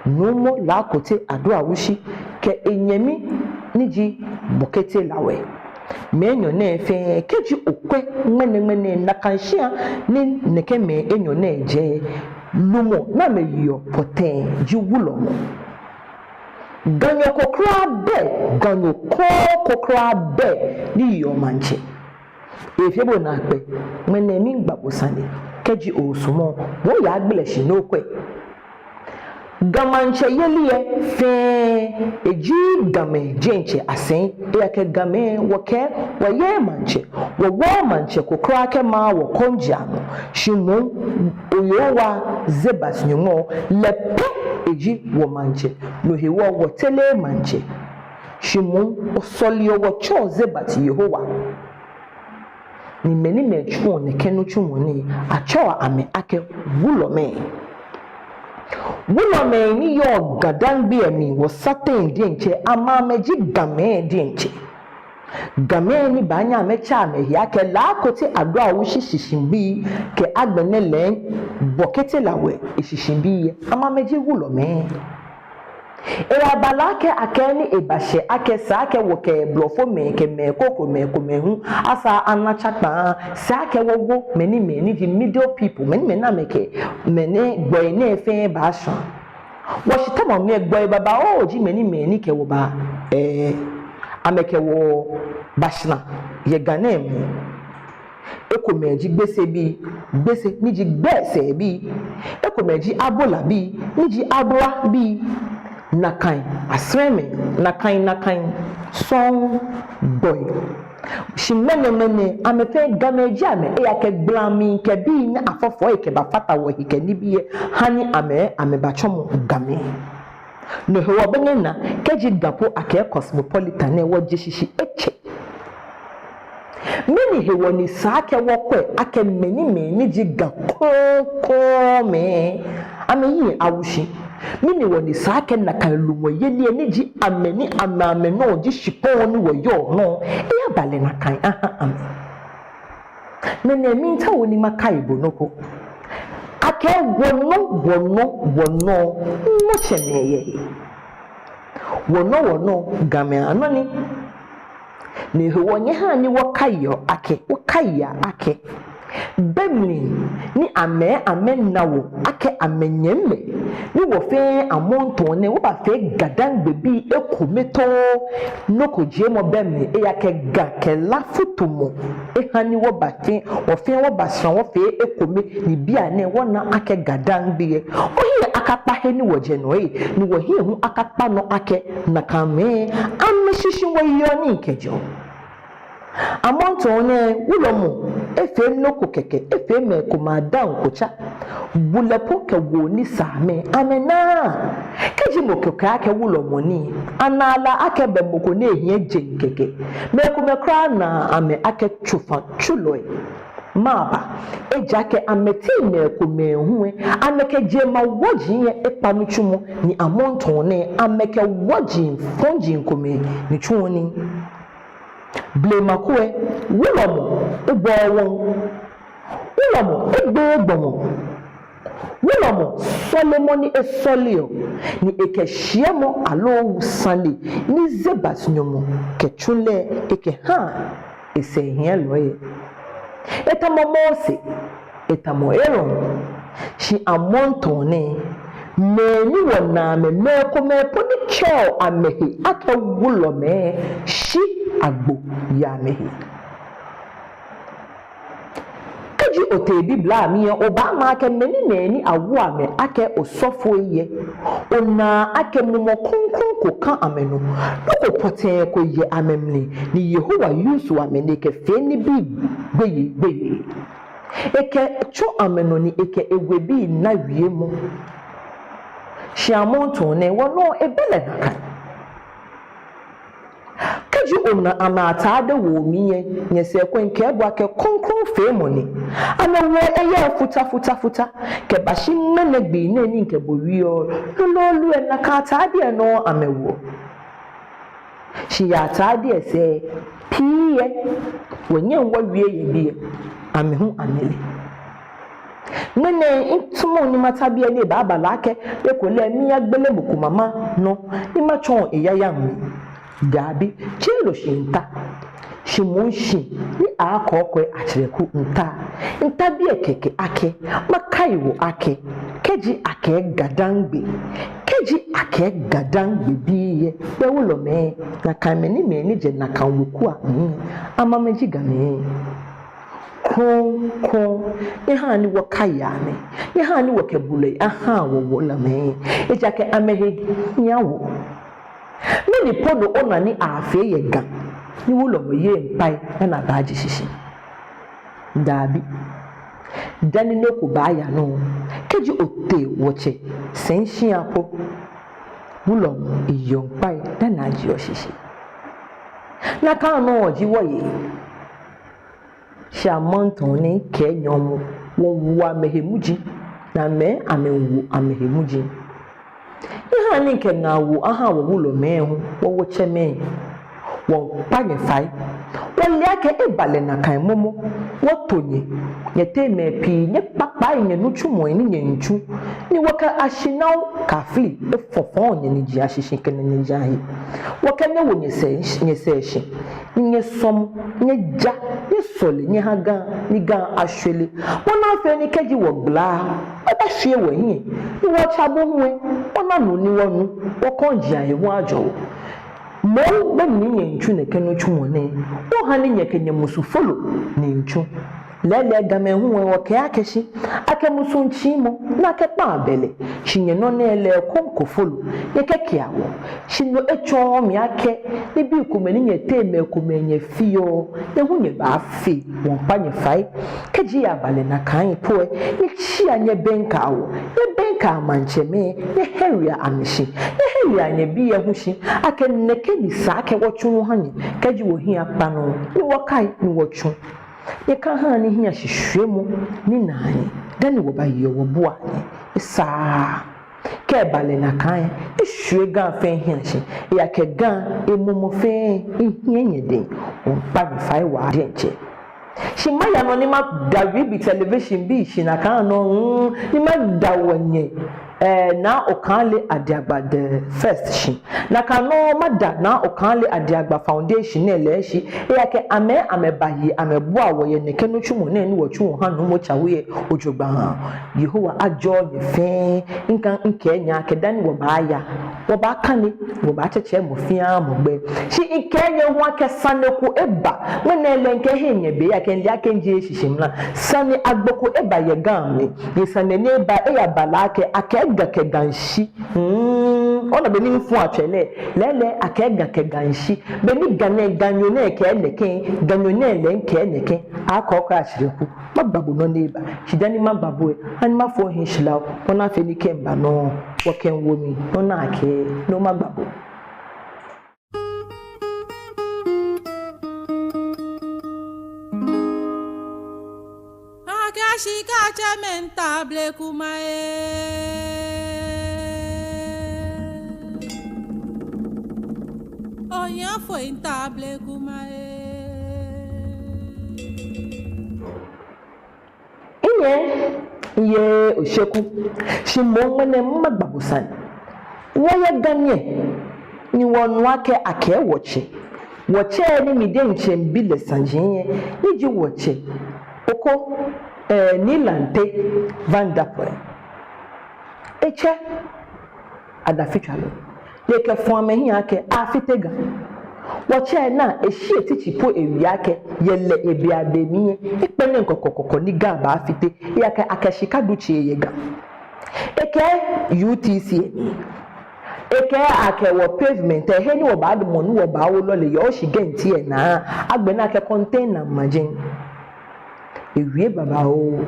Nuumo Laa Kotey Adoawushi kɛ enyɛmi ni ji Bɔketey Lawɛ. Mɛi enyɔ nɛɛ fɛɛ, kɛji okwɛ ŋmɛnɛŋmɛnɛ nakai shia ni nɛkɛ mɛi enyɔ nɛɛ jɛ, lumɔ ni amɛyeɔ pɔtɛɛ ji wulɔmɔ. Ganyo ko kwraa bɛ, Ganyo ko kwraa bɛ ni yeɔ maŋtsɛ. Efee bo naakpɛɛ, ŋmɛnɛ miigba bo sane, kɛji osumɔ, bo hu oyagbele shi ni okwɛ. Ga maŋtsɛyeli lɛ fɛɛ, eji Gamɛi diɛŋtsɛ asɛɛ. Ejaakɛ Gamɛi, wɔkɛɛ wɔyeee maŋtsɛ, wɔwooo maŋtsɛ ko kwraa kɛmaaa wɔkɔŋji anɔ. Shi moŋ Yehowa Zebaot Nyɔŋmɔ lɛ pɛ eji wɔmaŋtsɛ. No hewɔ wɔtereee maŋtsɛ. Shi moŋ wɔsɔleɔ wɔtsɛɔ Zebaot Yehowa. Ni mɛi ni amɛtsuɔ nɛkɛ nitsumɔ nɛɛ, atsɛɔ amɛ akɛ wulɔmɛi. Wulɔmɛi ni yɔɔ GaDangme mli, wɔsateŋ diɛŋtsɛ, amɛ amɛji Gamɛi diɛŋtsɛ. Gamɛi ni baanyɛ amɛtsɛ amɛhe akɛ La Kote Adoawushi shishibii kɛ agbɛnɛ lɛ Bɔkete La We eshishibii lɛ, amɛ amɛji wulɔmɛi. Eyabala akɛ, akɛni ebashɛ akɛ esa akɛ wɔkɛ blɔfomɛi kɛ mɛi krokomɛi komɛi hu asaa ana tsakpaa, esa akɛ wɔwo mɛi ni, mɛi ni ji middle people, mɛi ni, mɛi ni amɛkɛ mɛi ni gbɔi nɛɛ fɛɛ baashã. Wɔshitamɔ mli lɛ gbɔi babaoo ji mɛi ni, mɛi ni kɛ wɔ ba, eh, amɛkɛ wɔ bashã yɛ Ga nɛɛ mli. Ekomɛi ji Gbesebii, Gbese ni ji Gbɛsɛbii. Ekomɛi ji Abolabii ni ji Abolabii. Nakai asrɛmɛi, nakai, nakai sɔŋŋ gbɔi. Shi ŋmɛnɛŋmɛnɛ, amɛ fɛɛ Gamɛi ji amɛ, ejaakɛ gblamii kɛ bii ni afɔfɔi kɛbafata wɔhe kɛ nibii lɛ, hani amɛ, amɛbatsɔmɔ Gamɛi. No hewɔ bɛ nyɛna, kɛji Ga po akɛɛ cosmopolitan lɛ, wɔje shishi etsɛ. Mɛni hewɔ ni esa akɛ wɔkwɛ akɛ mɛi ni, mɛi ni ji Ga krɔŋkrɔŋ mɛi, amɛhiɛ awo shi? Mɛni hewɔ ni esa akɛ nakai lumɔyeli lɛ ni ji amɛ ni amɛ, amɛnɔ ji shikpɔŋ ni wɔyɔɔ nɔ, eyaba lɛ nakai aha amɛ? Mɛni miitao ni makai bo nɔ ko. Akɛ wɔnɔ, wɔnɔ, wɔnɔ, nɔtsɛmɛi yɛ he. Wɔnɔ, wɔnɔ, Gamɛi anɔ ni. No hewɔ nyɛhaa ni wɔkaia akɛ, wɔkaia akɛ, be mli ni amɛ, amɛna wɔ akɛ amɛnyɛmimɛi, ni wɔ fɛɛ amrɔ nɛɛ wɔbafee GaDangmebii ekome too, nɔ ko jiemɔ bɛ mli, ejaakɛ Ga kɛ La futumɔ eha ni wɔbafee, wɔ fɛɛ wɔbashã wɔfee ekome, ni bianɛ wɔna akɛ GaDangme lɛ, wɔhiɛ akakpa he ni wɔjɛ nɔ lɛ, ni wɔhiɛ hu akakpa nɔ akɛ nakai mɛi, amɛshishi wɔyeɔ nii kɛjɛɔ. Amrɔ nɛɛ wulɔmɔ efee nɔ ko kɛkɛ, efee mɛi komɛi adaŋ kotsa. Bulɛ po kɛ woo ni sa amɛ, amɛnaaa. Kɛji mɔ ko kɛɛ akɛ wulɔmɔ ni, anaa lɛ akɛ bɛ mɔ ko ni ehiɛ jeŋ kɛkɛ. Mɛi komɛi kwraa naa amɛ akɛ tsofa tsulɔi. Mɛɛba? Ejaakɛ amɛteŋ mɛi komɛi hu lɛ, amɛkɛ jeŋmaŋ wɔji lɛ ekpa nitsumɔ, ni amrɔ nɛɛ amɛkɛ wɔji fɔji komɛi ni tsuɔ nii. Blema ko lɛ, wulɔmɔ ebɔɔɔ wɔŋ. Wulɔmɔ egbeee gbɔmɔ. Wulɔmɔ sɔlemɔ ni esɔleɔ, ni ekɛ shiɛmɔ aloo sane ni Zebaot Nyɔŋmɔ kɛtsu lɛ ekɛhaa esɛɛhiɛlɔi lɛ. Etamɔ Mose, etamɔ Aaron, shi amrɔ nɛɛ, mɛi ni wɔnaa amɛ, mɛi komɛi po ni tsɛɔ amɛhe akɛ wulɔmɛi, shi agbo yɛ amɛhe. Kɛji otee Biblia mli lɛ, obaana akɛ mɛi ni, mɛi ni awo amɛ akɛ osɔfoi lɛ, onaa akɛ Mumɔ Krɔŋkrɔŋ ko ka amɛnɔ. Nɔ ko pɔtɛɛ ko yɛ amɛmli, ni Yehowa use amɛ ni ekɛfee nibii gbeyei gbeyei. Ekɛtsɔ amɛnɔ ni ekɛ ewebii na wiemɔ. Shi amrɔ nɛɛ wɔnɔ ebɛ lɛ nakai. Kɛji ona amɛ atade woo mli lɛ, nyɛsɛɛ kwɛ, mikɛɛ bo akɛ krɔŋkrɔŋfeemɔ ni. Amɛwoɔ eyɛɛɛ futa futa futa. Kɛbashi ŋmɛnɛ gbi nɛɛ ni mikɛ bo wieɔ, lolo lɛ nakai atade lɛ nɔŋŋ amɛwoɔ. Shi yɛ atade lɛ sɛɛ, pii lɛ, wɔnyɛŋ wɔwie yɛ biɛ, amɛ hu amɛle. Ŋmɛnɛ miitsumɔ ni mata biɛ ni ebaaba lɛ akɛ, ekolɛ miyagbele mɔ ko mama nɔ, ni matsɔɔ eyayamɔ. Dabi, tsɛ loo shi mita. Shi moŋ shi, ni akɔkɔɔ atsɛrɛ ko mita. Mita biɛ kɛkɛ akɛ, makai wɔ akɛ, kɛji akɛɛ Ga-Dangme, kɛji akɛɛ Ga-Dangmebii lɛ, bɛ wulɔmɛi, nakai mɛi ni, mɛi ni jɛ nakai weku lɛ mli, amɛ amɛji Gamɛi. krɔŋkrɔŋ, nyɛhaa ni wɔkaia amɛ, nyɛhaa ni wɔkɛ bulɔi ahaa wɔwulɔmɛi, ejaakɛ amɛhe hia wɔ. Mɛni po nɔ ona ni aafee yɛ Ga ni wulɔmɔ yeee ŋkpai dani abaaje shishi? Dabi. Dani nɔ ko baaya nɔ, kɛji otee wɔtsɛ sɛi shia po, wulɔmɔ yeɔ ŋkpai dani ajeɔ shishi. Nakai nɔŋŋ ji wɔyei. Shi amrɔ nɛɛ kɛ nyɔmɔ, wɔwoɔ amɛhe muji, ni amɛ amɛwoɔ amɛhe muji. Nyɛhaa ni ŋkɛ ŋaawoo aha wɔwulɔmɛi hu, wɔwotsɛmɛi. Wɔmiikpa nyɛ fai. Wɔle akɛ eba lɛ nakai momo. Wɔto nyɛ, nyɛteŋ mɛi pii, nyɛkpakpa nyɛnitsumɔi ni nyɛmiitsu, ni wɔkɛ ashinao kɛ afli efɔfɔɔ nyɛniji ashishi kɛ nyɛniji ahe. Wɔkɛɛ nyɛwo nyɛsɛɛ, nyɛsɛɛ shi, ni nyɛsɔmɔ, nyɛja, nyɛsɔle, nyɛha Ga, ni Ga ashwere. Bɔ ni afee ni kɛji wɔgbala, wɔbashwie wɔhiɛ, ni wɔtsa bɔ hu lɛ, wɔna nu ni wɔnu, wɔkɔŋji ahe hu ajɔ wɔ. Moŋ be mli nyɛmiitsu nɛkɛ nitsumɔ nɛɛ, wɔha ni nyɛkɛ nyɛmusu folo ni miitsu. Lɛɛlɛŋ Gamɛi hu lɛ wɔkɛɛ akɛ shi, akɛ musu tsiimɔ, ni akɛ kpaa bɛlɛ, shi nyɛnɔ nɛɛ lɛ kɔŋko folo, nyɛkɛkea wɔ. Shi no etsɔɔɔ mli akɛ, nibii komɛi ni nyɛteŋ mɛi komɛi nyɛfeɔ, nyɛ hu nyɛbaafee. Wɔmiikpa nyɛ fai. Kɛji eba lɛ nakai po lɛ, nyɛtsia nyɛbɛŋkɛa wɔ, nyɛbɛŋkɛa maŋtsɛmɛi, nyɛhewia amɛ shi, nyɛhewia nyɛbii lɛ hu shi, akɛ nɛkɛ ni sa akɛ wɔtsu wɔha nyɛ, kɛji wɔhiɛ kpa nɔ, ni wɔkai ni wɔtsu. Nyɛkahaa ni hiɛshishwiemɔ ni naa nyɛ, dani wɔbayeɔ wɔbuaa nyɛ. Esaaa. Kɛ eba lɛ nakai, eshwie Ga fɛɛ hiɛ shi, ejaakɛ Ga emumɔ fɛɛ ehiɛ nyɛdɛŋ. Wɔmiikpa nyɛ fai waa diɛŋtsɛ. Shi maya nɔ ni mada Ribi Television bii shi nakai nɔŋŋ, ni mada wɔnyɛ, eh, Naa Okailey Adiagba the first shi. Nakai nɔŋŋ mada Naa Okailey Adiagba Foundation lɛ lɛ shi, ejaakɛ amɛ, amɛbaye, amɛbua wɔ yɛ nɛkɛ nitsumɔ nɛɛ ni wɔtsu wɔha Nuumo Tsawe lɛ jogbaŋŋ. Yehowa ajɔɔ nyɛ fɛɛ, ŋkɛɛ, ŋkɛɛ nyɛ akɛ dani wɔbaaya, wɔbaakane, wɔbaatsɛtsɛ mɔ fɛɛ mɔ gbɛi. Shi ŋkɛɛ nyɛ hu akɛ sane ko eba, ŋmɛnɛ lɛ ŋkɛɛ he nyɛbɛ, ejaakɛ mile akɛ mijeee shishi mra. Sane agbo ko eba yɛ Ga mli, ni sane ni eba, eyaba lɛ akɛ, akɛɛ Ga kɛ Ga nshi. Hmm, ona bɔ ni mifɔ atswɛ lɛ, lɛɛlɛŋ akɛɛ Ga kɛ Ga nshi. Bɔ ni Ga nɛɛ, Ganyo nɛɛ kɛɛ nɛkɛ, Ganyo nɛɛ lɛ kɛɛ nɛkɛ. Akɔ kɔ ashire ku. Magba bo nɔ ni eba. Shi dani magba bo lɛ, ha ni mafo ohiɛ shila o. Bɔ ni afee ni kɛ miba nɔ, wɔkɛ miwo mli, nɔ ni akɛɛ, no magba bo. Akɛ shika tsɛmɛi miitao blema ee. Ohiafoi miitao blema ee. Minyɛ, miye osheku, shi moŋ ŋmɛnɛ magba bo sane. Wɔyɛ Ga nɛɛ, ni wɔnu akɛ akɛɛ wɔtsɛ. Wɔtsɛ ni mi diɛŋtsɛ mibi lɛ saji lɛ, ni ji wɔtsɛ Oko, eh, Nii Lante Vanderpuye. Etsɛ adafitswalɔ. Lɛ ekɛfɔ amɛhiɛ akɛ afite Ga. Wɔtsɛ naa eshi etitsi po ewie akɛ yɛ lɛ ebeebe mli lɛ, ekpɛlɛŋ kɔkɔɔkɔ ni Ga baafite, ejaakɛ akɛ shika du tsei yɛ Ga. Ekɛɛ U T C lɛ mli. Ekɛɛ akɛ wɔ pavement lɛ, he ni wɔbaadamɔ ni wɔbaawo lɔle yɛ, oshi gɛnti lɛ naa, agbɛnɛ akɛ container maji. Ewie babaoo.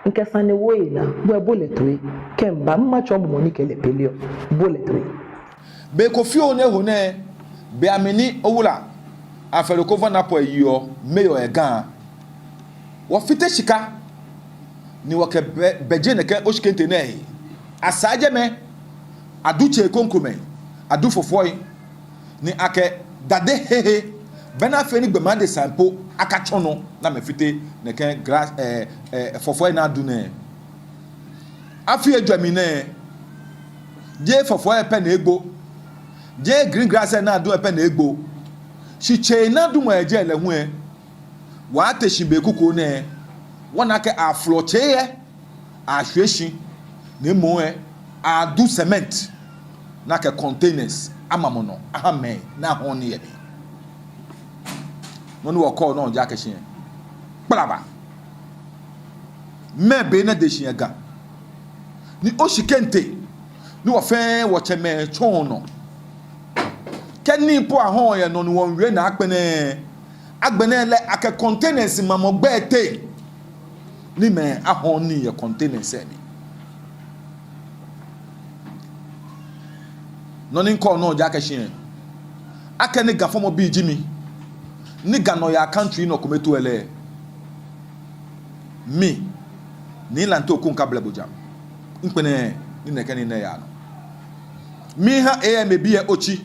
Ŋkɛ sane lɛ wo enaa, bo lɛ bo lɛ toi. Kɛ miba, matsɔɔ bo mɔ ni kɛ lɛ peleɔ. Bo lɛ toi. Be ko fioo ni eho nɛɛ, be mli ni Owula Alfred Oko Vanderpuye yeɔ mayor yɛ Ga, wɔfite shika, ni wɔkɛ bɛ, bɛje nɛkɛ oshikente nɛɛ he. Asaa jɛmɛ, adu tsei krokomɛi, adu fɔfɔi, ni akɛ dade hehe, bɔ ni afee ni gbɔmɛi adesai po akatsɔ nɔ ni amɛfite nɛkɛ grass, eh, eh, fɔfɔi ni adu nɛɛ. Afii ejwɛ mli nɛɛ, jeee fɔfɔi pɛ ni egbo, jeee green grass ni adu pɛ ni egbo. Shi tsei ni adumɔ yɛ jɛi lɛ hu lɛ, wɔte shi be kuku nɛɛ, wɔna akɛ afolɔ tsei lɛ, ashwie shi, ni moŋ lɛ, adu cement, ni akɛ containers amamɔ nɔ aha mɛi ni ahɔɔ nii yɛ mli. Nɔ ni wɔkɛɔ nɔ ji akɛ shi lɛ, kpalaba. Mɛɛ be nɛ de shi yɛ Ga? Ni oshikɛŋtɛ ni wɔ fɛɛ wɔtsɛmɛi tsɔɔ nɔ, kɛ nii po ahɔɔ yɛ nɔ ni wɔmiiwie naa akpɛnɛ, agbɛnɛ lɛ akɛ containers mamɔ gbɛ teŋ, ni mɛi ahɔɔ nii yɛ containers lɛ mli. Nɔ ni mikɛɔ nɔ ji akɛ shi, akɛni Ga fɔmɔ bi ji mi, ni Ga nɔyaa country nɔ kome too lɛ, mi, Nii Lante Oku Nka Blɛbɔ Jam, mikpɛlɛɛɛ ni nɛkɛ nii nɛɛ yaa nɔ. Miha A M A bii lɛ otsi.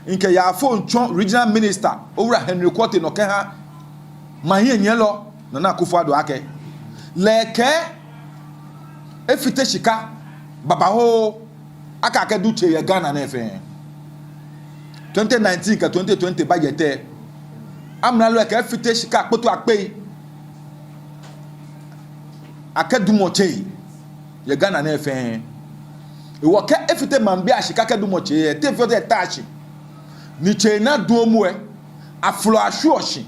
Mikɛ yaafo miitsɔ regional minister Owura Henry Quartey nɔ kɛha maŋ hiɛnyiɛlɔ Nana Akufo-Addo akɛ lɛ ekɛɛ efite shika babaoo akɛ akɛdu tsei yɛ Ghana nɛɛ fɛɛ. Twenty nineteen kɛ twenty twenty ba yɛ tɛ, amralo lɛ ekɛɛ efite shika kpoto akpei akɛdumɔ tsei yɛ Ghana nɛɛ fɛɛ. Hewɔ kɛ efite maŋbii ashika kɛdumɔ tsei lɛ, te fɛɛ te eta shi ni tsei ni aduɔ momo lɛ, afolɔ ashwieɔ shi,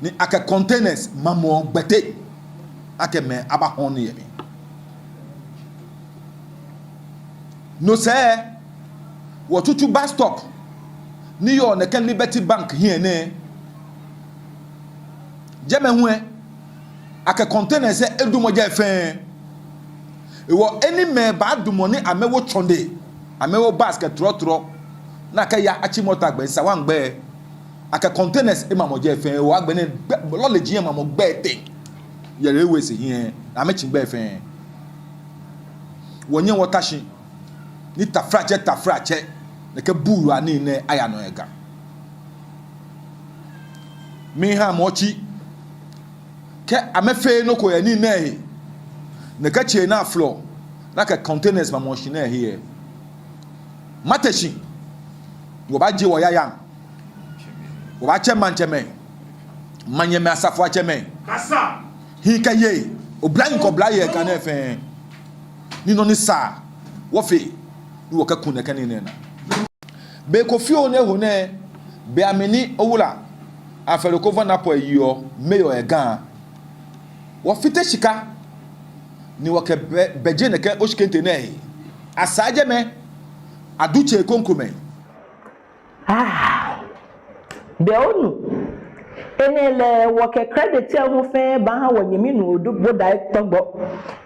ni akɛ containers mamɔ gbɛ teŋ akɛ mɛi abahɔɔ nii yɛ mli. No sɛɛ, wɔ Tsutsu bus stop ni yɔɔ nɛkɛ Liberty Bank hiɛ nɛɛ, jɛmɛ hu lɛ, akɛ containers lɛ edumɔ jɛi fɛɛ. Hewɔ he ni mɛi baadumɔ ni amɛwo tsɔne, amɛwo bus kɛ trɔtrɔ, ni akɛya atsi mɔta gbɛ, Nsawam gbɛ, akɛ containers emamɔ jɛi fɛɛ. Hewɔ agbɛnɛ gbɛ, lɔle ji amamɔ gbɛ teŋ yɛ railways hiɛ, amɛtsi gbɛ fɛɛ. Wɔnyɛŋ wɔta shi ni taflatsɛ taflatsɛ nɛkɛ buulu anii nɛɛ aya nɔ yɛ Ga. Miha mɔ otsi, kɛ amɛfeee nɔ ko yɛ nii nɛɛ he, nɛkɛ tsei ni afolɔ ni akɛ containers mamɔ shi nɛɛ he lɛ, mate shi, wɔbaajie wɔyayaŋ, wɔbaatsɛ maŋtsɛmɛi, maŋnyɛmɛi, asafoiatsɛmɛi, hii kɛ yei, oblahii kɛ oblayei yɛ Ga nɛɛ fɛɛ, ni nɔ ni sa wɔfee ni wɔkɛku nɛkɛ nii nɛɛ naa. Be ko fioo ni eho nɛɛ, be mli ni Owula Alfred Oko Van Apo yeɔ mayor yɛ Ga, wɔfite shika ni wɔkɛbɛ, bɛje nɛkɛ oshikɛŋtɛ nɛɛ he. Asaa jɛmɛ, adu tsei krokomɛi. Ah, bɛ onu. Enɛ lɛ wɔkɛ credit lɛ hu fɛɛ baaha wɔnyɛmi nuu Obodai Tɔgbɔ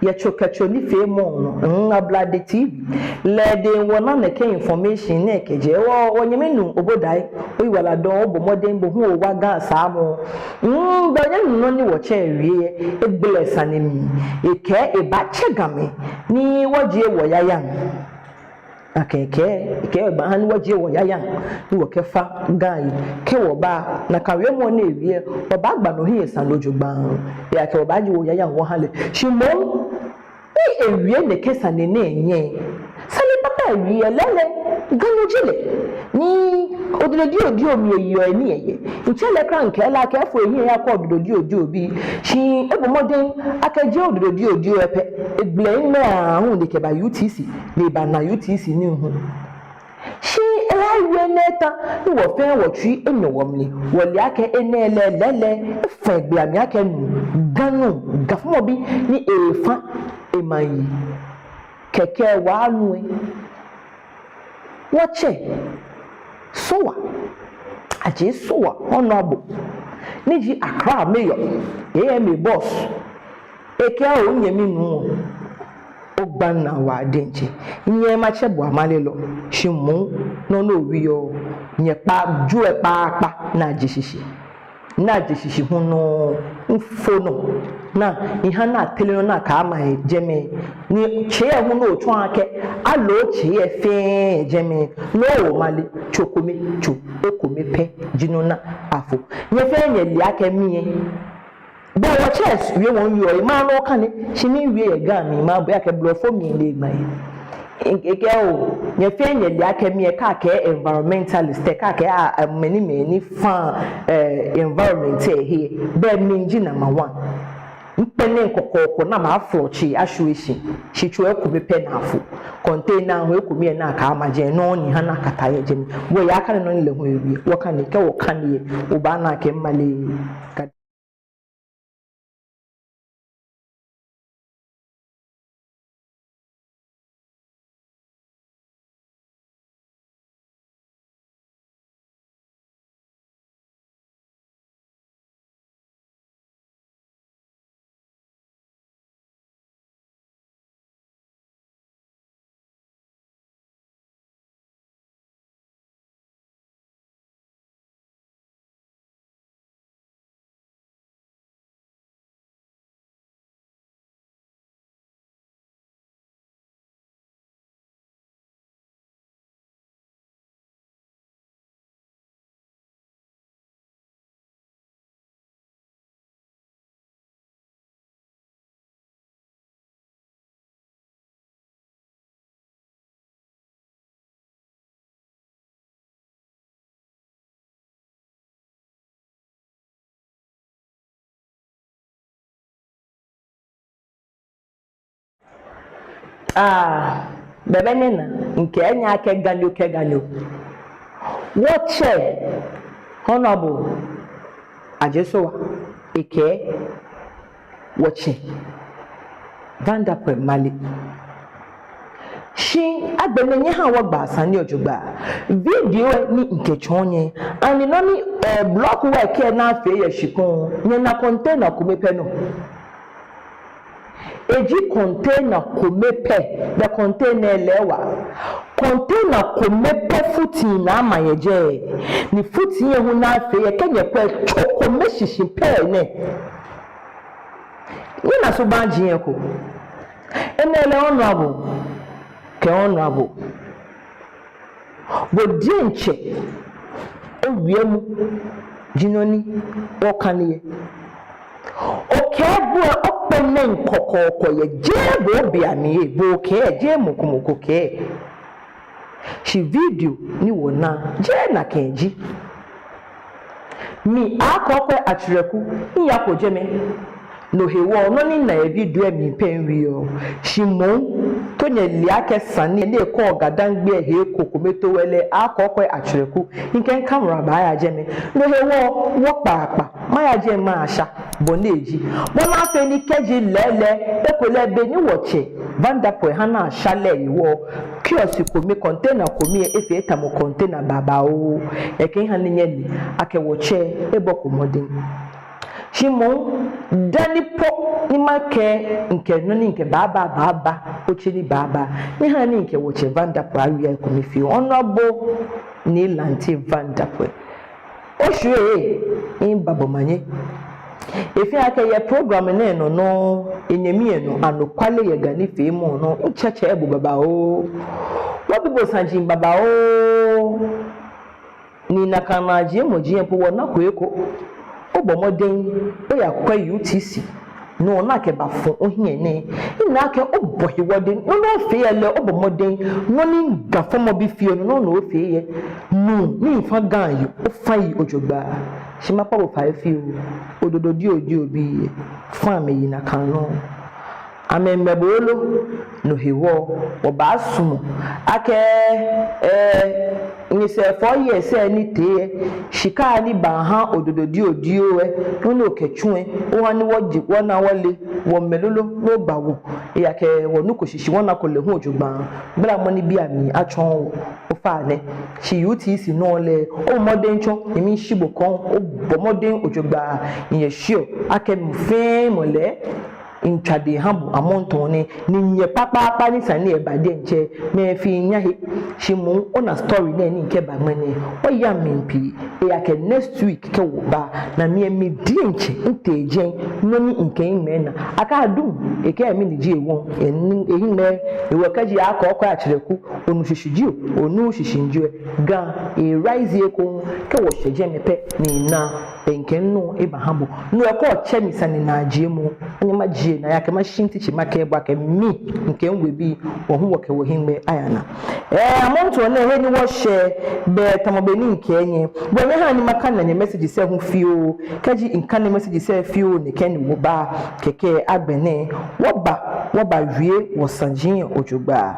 yɛ tso kɛ tso nifeemɔ nɔ. Mm, Ablade T V. Lɛ diɛŋtsɛ wɔna nɛkɛ information nɛɛ kɛjɛ. Wɔ, wɔnyɛmi nuu Obodai, oyiwaladɔŋŋ, obɔ mɔdɛŋ, bo hu owa Ga saamɔ. Mm, bɛ onyɛmi nuu, nɔ ni wɔtsɛ wie lɛ, egbele sane mli. Ekɛɛ ebaatsɛ Gamɛi ni wɔjie wɔyayaŋ. Akɛ ekɛɛ, ekɛɛ ebaaha ni wɔjie wɔyayaŋ ni wɔkɛfa Ga yi. Kɛ wɔba, nakai wiemɔ ni ewie lɛ, wɔbaagba no hiɛ sane lɛ jogbaŋŋ. Ejaakɛ wɔbaajie wɔyayaŋ wɔha lɛ. Shi moŋ, ni ewie nɛkɛ sane nɛɛ nyɛ, sane papa ewie lɛ, lɛɛlɛŋ Ganyo ji lɛ. Ni odododiodoo mli eyeɔ nii yɛ. Mitsɛ lɛ kwraa mikɛɛ lɛ akɛ efo ehiɛ eyakɔ odododiodoo bii. Shi ebɔ mɔdɛŋ akɛjie odododiodoo lɛ pɛ. Egbele mli aahu ni ekɛba U T C, ni ebana U T C nii hu. Shi ewie nɛɛ eta ni wɔ fɛɛ wɔtsui enyɔ wɔmli. Wɔle akɛ enɛ lɛ, lɛɛlɛŋ efã egbele mli akɛ nuu, Ganyo, Ga fɔmɔ bi ni eefã emaŋ yi. Kɛkɛ wɔnu lɛ, wɔtsɛ Sowah, Adjei Sowah, Honourable, ni ji Accra Mayor, A M A boss, ekɛɛ oo, nyɛmi nuu, ogbaŋ naa waa diɛŋtsɛ. Nyɛ matsɛ bo amalelɔ, shi moŋ nɔ ni owieɔ, nyɛ kpa, jwɛi kpaakpa ni aje shishi. Ni aje shishi hu nɔ, mifo nɔ, ni miha ni atere nɔ ni akɛma yɛ jɛmɛ. Ni tsei lɛ hu ni otsɔɔ akɛ aloo tsei lɛ fɛɛ yɛ jɛmɛ, ni omale, tso kome, tso ekome pɛ ji nɔ ni afo. Nyɛ fɛɛ nyɛle akɛ mi lɛ, bɛ wɔtsɛ wie wɔyɔɔ, emaŋ nɔ kane, shi miwie yɛ Ga mli, mabu akɛ blɔfo mli ni egba yɛ. Ekɛɛ oo, nyɛ fɛɛ nyɛle akɛ mi lɛ, kɛ akɛɛ environmentalist lɛ, kɛ akɛɛ a, a, mɛni mɛni fã, eh, environment lɛ he, bɛ mi ji number one. Mikpɛlɛɛɛ kɔkɔɔkɔ ni mafolɔ tsei ashwie shi, shi tso ekome pɛ ni afo. Container hu ekome lɛ ni akɛma jɛi, nɔ ni miha ni akata yɛ jɛmɛ. Wɔyakane nɔ ni lɛ hu ewie, wɔkane, kɛ wɔkane lɛ, obaana akɛ mimale. Ah, bɛbɛ nɛɛ naa, mikɛɛ nyɛ akɛ Ganyo kɛ Ganyo. Wɔtsɛ, Honorable Adjei Sowah, ekɛɛ wɔtsɛ Vanderpuye male. Shi agbɛnɛ nyɛhaa wɔgbaa sane lɛ jogbaŋŋ. Video lɛ ni mikɛtsɔɔ nyɛ, ani nɔ ni, eh, block work lɛ ni afee yɛ shikpɔŋ, nyɛna container kome pɛ nɔ? Eji container kome pɛ, the container lɛ wa. Container kome pɛ futii ni ama yɛ jɛi. Ni futii lɛ hu ni afee lɛ, kɛ nyɛkwɛ lɛ, tso kome shishi pɛ nɛ. Nyɛna subaŋ ji eko. Enɛ lɛ Honorable kɛ Honorable, bo diɛŋtsɛ owiemɔ ji nɔ ni okane lɛ. Okɛɛ bo lɛ okpɛ nɛɛ kɔkɔɔkɔ yɛ, jeee bo obi ami lɛ, bo okɛɛ, jeee mɔ ko mɔ ko kɛɛ. Shi video ni wɔna, jeee nakai ji. Mi Akɔkwɛ Akyerɛku, miyako jɛmɛ. No hewɔ, nɔ ni mina yɛ video lɛ mli pɛ miwieɔ. Shi moŋ, kɛ nyɛle akɛ sane nɛɛ kɔɔ GaDangme he ko kome too lɛ, Akɔkwɛ Akyerɛku, mikɛ mi camera baaya jɛmɛ. No hewɔ, wɔ kpaakpa, maya jɛi masha bɔ ni eji. Bɔ ni afee ni kɛji lɛɛlɛŋ, ekolɛ be ni wɔtsɛ Vanderpuye ha ni asha lɛ hewɔ, kiosk kome, container kome lɛ efee tamɔ container babaoo. Ekɛɛ miha ni nyɛle akɛ wɔtsɛ ebɔko mɔdɛŋ. Shi moŋ, dani po ni makɛɛ mikɛ nɔ ni mikɛbaaba baaba, otsi ni baaba, miha ni mikɛ wɔtsɛ Vanderpuye awie ekome fioo. Honorable Nii Lante Vanderpuye, oshwie, miiba bo omanye. Efeɔ akɛ yɛ program nɛɛ nɔ nɔŋŋ, enyɛmi lɛ nɔ, anɔkwale yɛ Ga nifeemɔ nɔ, mitsɛtsɛɛɛ bo babaoo. Wɔbi bo saji babaoo. Ni nakai naajiemɔ jio po wɔnako eko. Obɔ mɔdɛŋ oyakwɛ U T C nɔ ni akɛbafɔ ohiɛ nɛɛ. Mina akɛ obɔ he mɔdɛŋ, nɔ ni ofee yɛ lɛ obɔ mɔdɛŋ, nɔ ni Ga fɔmɔbi feɔ nɔ, nɔ ni ofee yɛ. Nuu ni fa Ga yoo, ofa yi jogbaŋŋ. Shi makpa bo fai fioo, Odododiodioo bii lɛ, fa amɛyi nakai nɔŋŋ. Amɛmɛ bo lolo, no hewɔ, wɔbaasumɔ akɛ, eh, nyɛsɛɛ fɔ yɛ sɛɛ ni tee lɛ, shika ni baaha Odododiodioo lɛ, nɔ ni okɛtsu lɛ, oha ni wɔje, wɔna wɔle, wɔmɛ lolo, ni oba wɔ. Ejaakɛ wɔnuko shishi wɔnako lɛ hu jogbaŋŋ. Gblamɔ nibii amli atsɔɔ wɔ, ofainɛ. Shi U T C nɔ lɛ, obɔ mɔdɛŋ tsɔ, emishi bo kɔŋ, obɔ mɔdɛŋ jogbaŋŋ, nyɛshiɔ akɛ mɔ fɛɛ mɔ lɛ, mitswa dɛŋ miha bo amrɔ nɛɛ, ni nyɛ kpakpakpa ni sane lɛ ba diɛŋtsɛ, mɛi fɛɛ nya he. Shi moŋ ona story nɛɛ ni mikɛba ŋmɛnɛ, oya mli pii, ejaakɛ next week kɛ wɔba, na mi lɛ mi diɛŋtsɛ mitee jɛi, nɔ ni mikɛ miŋmɛɛ naa. Akɛ adum, ekɛɛ mi ni ji ewɔ, ehiŋmɛi, ewɔ kɛji Akɔkwɛ Akyerɛku, onu shishi jio, onuuu shishi jio lɛ, Ga e-rise ekoŋŋ, kɛ wɔshɛ jɛmɛ pɛ, ni mina, mikɛ minɔ lɛ baha bo. No hewɔ kɛ otsɛ mi sane naajiemɔ, anyɛ majie naa, ejaakɛ mashi mititsɛ makɛɛ bo akɛ mi, mikɛ miwebii, wɔ hu wɔkɛ wɔhiŋmɛi aya naa. Eh, amrɔ nɛɛ he ni wɔshɛ, bɛ tamɔ bɔ ni mikɛɛ nyɛ. Bo nyɛhaa ni makane nyɛ messages lɛ hu fioo. Kɛji mikane messages lɛ fioo nɛkɛ ni wɔba, kɛkɛ agbɛnɛ wɔba, wɔbawie wɔsaji lɛ jogbaŋŋ.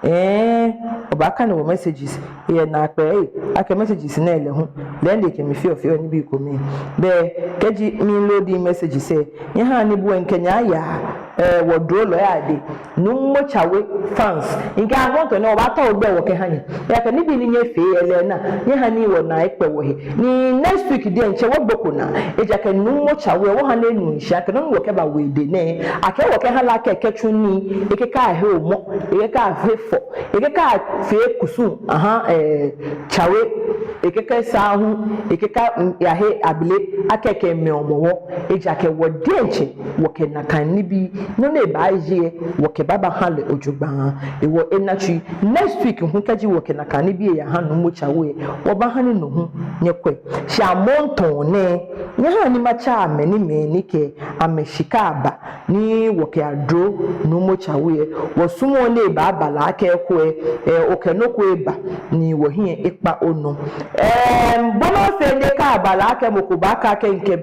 Eh, wɔbaakane wɔ messages. Yɛ naakpɛɛ, eh, akɛ messages nɛɛ lɛ hu, lɛ nde kɛ mi fioo fioo nibii komɛi. Bɛ kɛji mi-load messages lɛ, nyɛhaa ni bo lɛ mikɛ nyɛ aya, eh, wɔ drolɔi adɛŋ, Nuumo Tsawe fans. Mikɛɛ amrɔ nɛɛ wɔbaatao gbɛ wɔkɛha nyɛ. Ejaakɛ nibii ni nyɛfee lɛ naa, nyɛhaa ni wɔnaa akpɛ wɔhe. Ni next week diɛŋtsɛ wɔgboko naa. Ejaakɛ Nuumo Tsawe wɔha lɛ enu shishi akɛ nɔ ni wɔkɛba wɔdɛŋ nɛɛ, akɛ wɔkɛha lɛ akɛ ekɛtsu nii, ekɛkɛhe omɔ, ekɛkɛhe fɔ, ekɛkɛfee kusum, aha, eh, Tsawe, ekɛkɛsaa hu, ekɛkɛyahe abele, akɛ ekɛmɛ Hɔmɔwɔ. Ejaakɛ wɔ diɛŋtsɛ wɔkɛ nakai nibii, nɔ ni ebaaye lɛ, wɔkɛbaabaha lɛ jogbaŋŋ. Ewɔ ena tsui, next week hu kɛji wɔkɛ nakai nibii lɛ yaha Nuumo Tsawe lɛ, wɔbaaha ni no hu nyɛkwɛ. Shi amrɔ nɛɛ, nyɛhaa ni matsa amɛ ni mɛi ni kɛ amɛshika aba, ni wɔkɛyadro Nuumo Tsawe lɛ. Wɔsumɔɔ ni ebaaba lɛ akɛ ekolɛ, eh, okɛ nɔ ko eba, ni wɔhiɛ ekpa onɔ. Em, bɔ ni afee ni kɛ aba lɛ akɛ mɔ ko baakɛɛ akɛ mikɛ,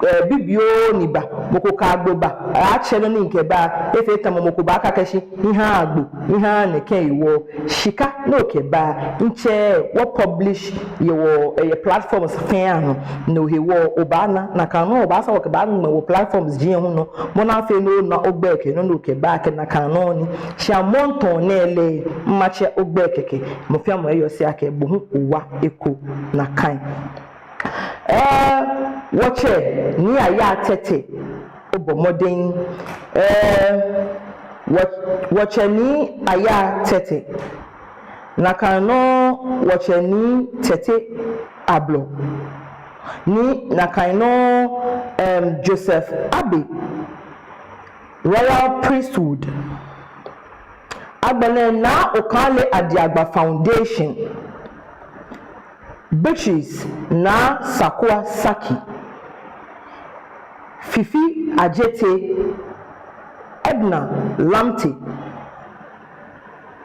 eh, bibioo ni ba, mɔ ko kɛ agbo ba, atsɛ nɔ ni mikɛba, efee tamɔ mɔ ko baakɛɛ akɛ shi miha agbo, miha nɛkɛ hewɔ. Shika ni okɛba, mitsɛ wɔ publish yɛ wɔ, eh, yɛ platforms fɛɛ anɔ, no hewɔ obaana, nakai nɔŋŋ obaasa wɔkɛbaŋmɛ wɔ platforms ji hu nɔ, bɔ ni afee ni ona ogbɛi kɛ nɔ ni okɛba kɛ nakai nɔŋŋ ni. Shi amrɔ nɛɛ lɛ, matsɛ ogbɛi kɛkɛ, mɔ fɛɛ mɔ eyɔse akɛ bo hu owa eko nakai. Eh, wɔtsɛ Nii Ayaa Tɛtɛ, obɔ mɔdɛŋ. Eh, wɔ-, wɔtsɛ Nii Ayaa Tɛtɛ. Nakai nɔŋŋ wɔtsɛ Nii Tɛtɛ Ablɔ. Ni nakai nɔŋŋ, em, Joseph Abey, Royal Priesthood. Agbɛnɛ Naa Okailey Adiagba Foundation, Beatrice Naa Sarkodie Sackey, Fifi Adjetey, Edna Lamptey.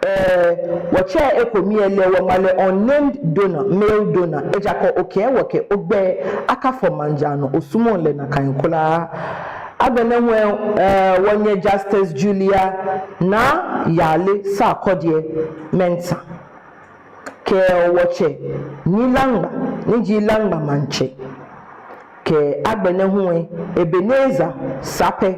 Eh, wɔtsɛ ekome lɛ, wɔŋma lɛ unnamed donor, male donor. Ejaakɛ okɛ wɔkɛ ogbɛi akafɔ maŋ jaa nɔ, osumɔɔɔ lɛ nakai kwraa. Agbɛnɛ hu, eh, wɔnyɛ Justice Julia Naa Yaley Sarkodie Mensah, kɛ wɔtsɛ Nii Langma, ni ji Langma maŋtsɛ. Kɛ agbɛnɛ hu lɛ, Ebenezer Sapɛ.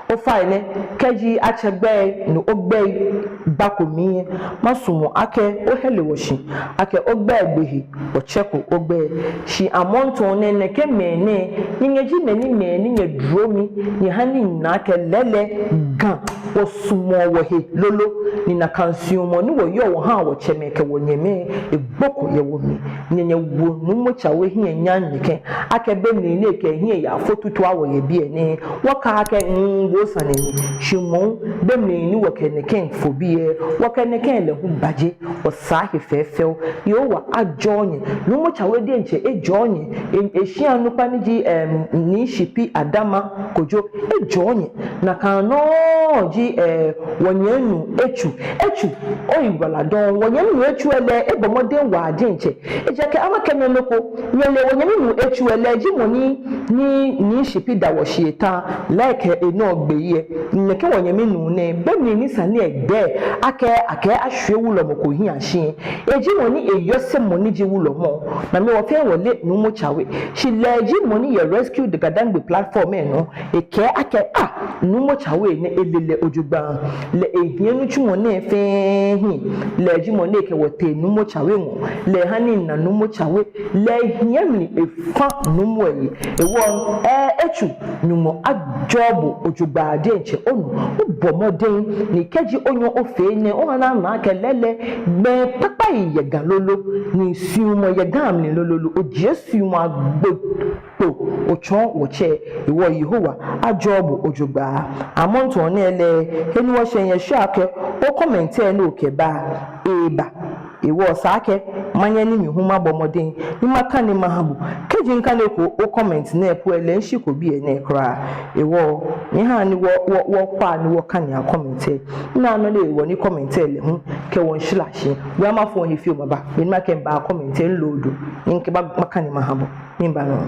Ofainɛ, kɛji atsɛ gbɛi ni ogbɛi bako mli lɛ, masumɔ akɛ ohele wɔ shi, akɛ ogbɛi gbe he, wɔtsɛko ogbɛi. Shi amrɔ nɛɛ nɛkɛ mɛi nɛɛ, nyɛ nyɛji mɛi ni, mɛi ni nyɛdro mi, nyɛha ni mina akɛ lɛɛlɛŋ Ga wɔsumɔɔ wɔhe lolo, ni nakai suɔmɔ ni wɔyɔɔ wɔhaa wɔtsɛmɛi kɛ wɔnyɛmɛi egboko yɛ wɔmli. Nyɛ nyɛwo Nuumo Tsawe hiɛ nyam nɛkɛ, akɛ be mli ni ekɛ ehiɛ yafo tutua wɔ yɛ biɛ nɛɛ, wɔkɛɛ akɛ, mm, wo sane ni. Shi moŋ, be mli ni wɔkɛ nɛkɛ fo biɛ, wɔkɛ nɛkɛ lɛ hu baje, wɔsaa he fɛfɛo. Yehowa ajɔɔ nyɛ, Nuumo Tsawe diɛŋtsɛ ejɔɔ nyɛ, e-, eshia onukpa ni ji, em, Nii Shipi Adama Kojo, ejɔɔ nyɛ. Nakai nɔŋŋ ji, eh, wɔnyɛmi nuu Etsu. Etsu, oyiwaladɔŋŋ. Wɔnyɛmi nuu Etsu lɛ, ebɔ mɔdɛŋ waa diɛŋtsɛ. Ejaakɛ ama kɛ nyɛ noko, nyɛle wɔnyɛmi nuu Etsu lɛ ji mɔ ni, ni, Nii Shipi da wɔ shi eta, like enɔ gbeyei. Nɛkɛ wɔnyɛmi nuu nɛɛ, be mli ni sane lɛ gbɛ, akɛ, akɛ ashwie wulɔmɔ ko hiɛ shi. Eji mɔ ni eyɔse mɔ ni ji wulɔmɔ. Namɛi wɔ fɛɛ wɔle Nuumo Tsawe. Shi lɛ ji mɔ ni yɛ Rescue the Gadangme platform lɛ nɔ. Ekɛɛ akɛ, ah, Nuumo Tsawe nɛɛ ele lɛ jogbaŋŋ. Lɛ ehiɛ nitsumɔ nɛɛ fɛɛ hiɛ. Lɛ ji mɔ ni kɛ wɔ tee Nuumo Tsawe ŋɔɔ. Lɛ ha ni mina Nuumo Tsawe. Lɛ hiɛ mli efa Nuumo lɛ yi. Hewɔ, eh, Etsu, Nyɔŋmɔ ajɔɔ bo jogbaŋŋ diɛŋtsɛ onu. Obɔ mɔdɛŋ ni kɛji onyɛ ofee nɛɛ, oha ni ana akɛ lɛɛlɛŋ gbɛ kpakpa yi yɛ Ga lolo, ni suɔmɔ yɛ Ga mli lolo, ojie suɔmɔ agbo kpo, otsɔɔ wɔtsɛ, hewɔ Yehowa ajɔɔ bo jogbaŋŋ. Amrɔ nɛɛ lɛ, he ni wɔshɛ nyɛshɛ akɛ, o comment lɛ ni okɛba, eba. Hewɔ esa akɛ manyɛ ni mi hu mabɔ mɔdɛŋ ni makane maha bo. Kɛji mikane eko o comment nɛɛ po lɛ, mishiko biɛ nɛɛ kwraa. Hewɔ mihaa ni wɔ, wɔ, wɔkwɛa ni wɔkanea comment lɛ. Mina nɔ ni hewɔ ni comment lɛ hu kɛ wɔ miishara shi. Bɔ ni mafo he fioo maba, be ni makɛɛ miba comment lɛ, miload ni mikɛba makane maha bo. Miiba nɔŋŋ.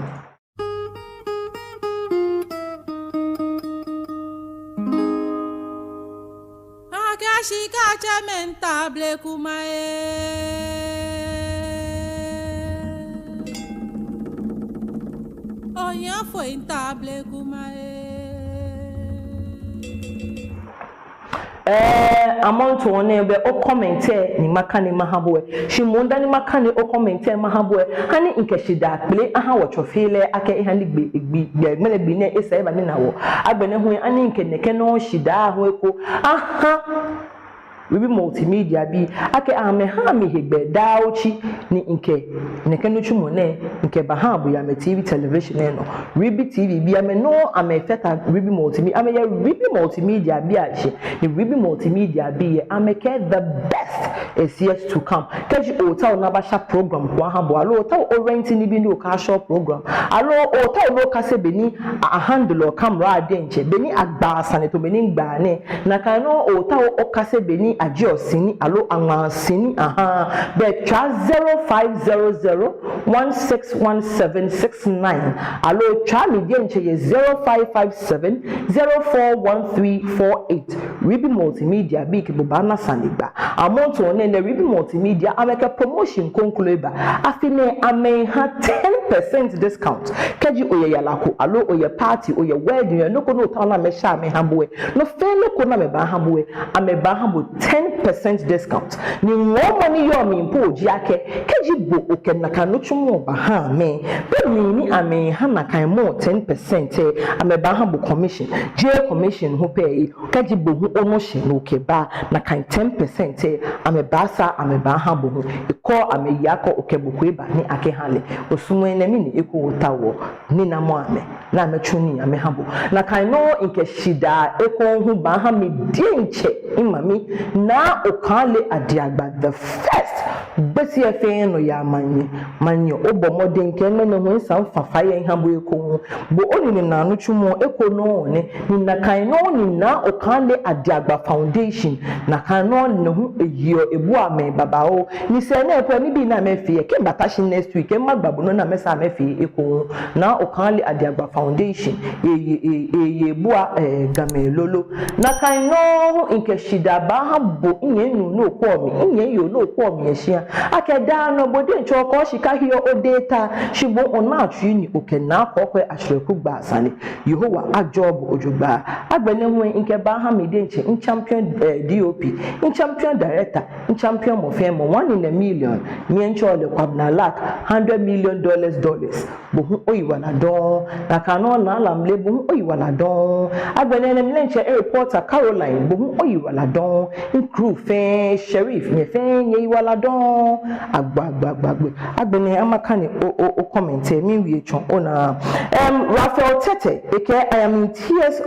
Akɛ shika tsɛmɛi miitao blema ee. Ohiafoi miitao blema ee. Eh, amrɔ nɛɛ bɛ o comment lɛ ni makane maha bo lɛ. Shi moŋ dani makane o comment lɛ maha bo lɛ, ha ni mikɛ shidaa kpele aha wɔtsɔfeelɛ akɛ eha ni gbi, gbi, gbi, ŋmɛnɛ gbi nɛɛ esa eba ni ena wɔ. Agbɛnɛ hu lɛ, ha ni mikɛ nɛkɛ nɔ shidaa hu lɛ eko aha Ribi Multimedia bii akɛ amɛha mi hegbɛ daa otsi ni mikɛ nɛkɛ nitsumɔ nɛɛ mikɛbaha bo yɛ amɛ T V television lɛ nɔ. Ribi T V bii amɛ nɔŋŋ amɛfata Ribi Multimedia, amɛyɛ Ribi Multimedia bii ashishi, ni Ribi Multimedia bii lɛ amɛkɛɛ the best is yet to come. Kɛji ootao ni abasha program ko aha bo, aloo ootao orɛnti nibii ni okɛyashɛɔ program, aloo ootao ni okase bɔ ni a-handle-ɔ camera lɛ diɛŋtsɛ, bɔ ni agbaa sane tamɔ bɔ ni migbaa nɛɛ, nakai nɔŋŋ ootao okase bɔ ni ajieɔ sini aloo aŋmaa sini ahaa, belɛ tswa zero five zero zero one six one seven six nine, aloo tswa mi diɛŋtsɛ yɛ zero five five seven zero four one three four eight. Ribi Multimedia bii kɛ bo baana sane gba. Amrɔ nɛɛ nɛɛ Ribi Multimedia amɛkɛ promotion kroko eba. Afi nɛɛ amɛha ten percent discount. Kɛji oyɛ yara ko, aloo oyɛ party, oyɛ wedding, oyɛ nɔ ko ni ootao ni amɛsha amɛha bo lɛ, nɔ fɛɛ nɔ ko ni amɛbaaha bo lɛ, amɛbaaha bo ten percent discount. Ni ŋɔɔmɔ ni yɔɔ mli po ji akɛ, kɛji bo okɛ nakai nitsumɔ lɛ baha amɛ, be mli ni amɛha nakai mɔ ten percent lɛ, amɛbaaha bo commission. Jeee commission hu pɛ, kɛji bo hu onɔ shɛ ni okɛba, nakai ten percent lɛ amɛbaasaa amɛbaaha bo hu. Ekɔɔ amɛyi akɛ okɛ mɔ ko eba ni akɛha lɛ. Osumɔɔ enɛ mli ni eko ootao ni namɔ amɛ ni amɛtsu nii amɛha bo. Nakai nɔŋŋ mikɛ shidaa ekoŋŋ hu baaha mi diɛŋtsɛ mimami, Naa Okailey Adiagba the first. Gbɛshi fɛɛ nɔyaa manyɛ, manyɛ, obɔ mɔdɛŋ kɛ ŋmɛnɛ hu esa mifa fai lɛ miha bo ekoŋŋ. Bo onine naa nitsumɔ eko nɔŋŋ nɛ, ni nakai nɔŋŋ ni Naa Okailey Adiagba Foundation, nakai nɔŋŋ ni hu eyeɔ ebuaa mɛi babaoo. Ni sɛɛ nɛɛ po nibii ni amɛfeɔ lɛ, kɛ mibata shi next week lɛ, magba bo nɔ ni amɛsaa amɛfee ekoŋŋ. Naa Okailey Adiagba Foundation, eye, eye, eye ebuaa, eh, Gamɛi lolo. Nakai nɔŋŋ mikɛ shidaa baaha bo, minyɛmi nuu ni okwɛɔ mi, minyɛmi yoo ni okwɛɔ mi yɛ shia, akɛ daa nɔŋŋ bo diɛŋtsɛ okɔ shika hiɔ odɛŋ ta, shi bo onaa tsui ni okɛ Naa Kɔɔkɔɛ Ashreku gbaa sane. Yehowa ajɔɔ bo jogbaŋŋ. Agbɛnɛ hu mikɛbaaha mi diɛŋtsɛ mi champion, eh, D O P, mi champion director, mi champion mɔ fɛɛ mɔ, one in a million. Minyɛmi tsɛɔ lɛ Kwabena Lark, hundred million dollars, dollars. Bo hu oyiwaladɔŋŋ. Nakai nɔŋŋ Naa Lamle, bo hu oyiwaladɔŋŋ. Agbɛnɛ nɛɛ mi diɛŋtsɛ reporter Caroline, bo hu oyiwaladɔŋŋ. Mi crew fɛɛ, Sheriff, nyɛ fɛɛ nyɛyiwaladɔŋŋ. Agbo, agbo, agbo, agbo. Agbɛnɛ amakane o, o, o comment lɛ, miwie tsɔ onaa. Em, Raphael Tete, ekɛɛ, "I am in tears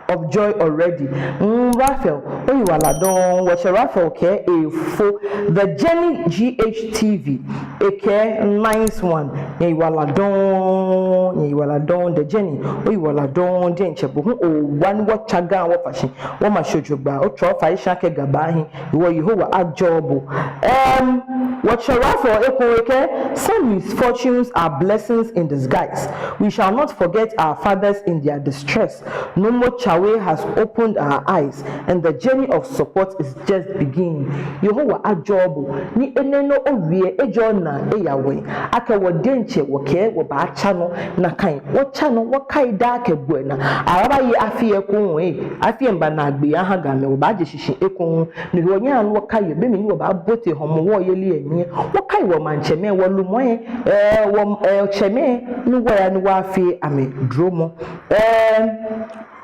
of joy already." Mm, Raphael, oyiwaladɔŋŋ. Wɔtsɛ Raphael kɛɛ efo. The Journey G H T V, ekɛɛ nice one. Nyɛyiwaladɔŋŋ, nyɛyiwaladɔŋŋ. The Journey, oyiwaladɔŋŋ diɛŋtsɛ. Bo hu owa ni wɔtsa Ga wɔfa shi, wɔma shi jogbaŋŋ. Otswa ofa esha kɛ Ga baahi. Hewɔ Yehowa ajɔɔ bo. Em, wɔtsɛ Raphael ekoŋŋ ekɛɛ, "Some misfortunes are blessings in disguise. We shall not forget our fathers in their distress. Numo Chawe has opened our eyes, and the journey of support is just beginning." Yehowa ajɔɔ bo. Ni enɛ nɔŋŋ owie, ejɔɔ naa eya wɛŋ. Akɛ wɔ diɛŋtsɛ wɔkɛɛ wɔbaatsa nɔ, nakai wɔtsa nɔ wɔkai daa kɛbuɔ naa. Abaye afi ekoŋŋ, eh, afi lɛ miiba naagbee aha Gamɛi, wɔbaaje shishi ekoŋŋ. Ni wɔnyɛɛɛ wɔkai yɛ be mli ni wɔbaabote Hɔmɔwɔ yeli lɛ mli. Wɔkai wɔmaŋtsɛmɛi, wɔlumɛi, eh, wɔ, eh, tsɛmɛi ni wɔya ni wɔyafee amɛ dromɔ. Eh,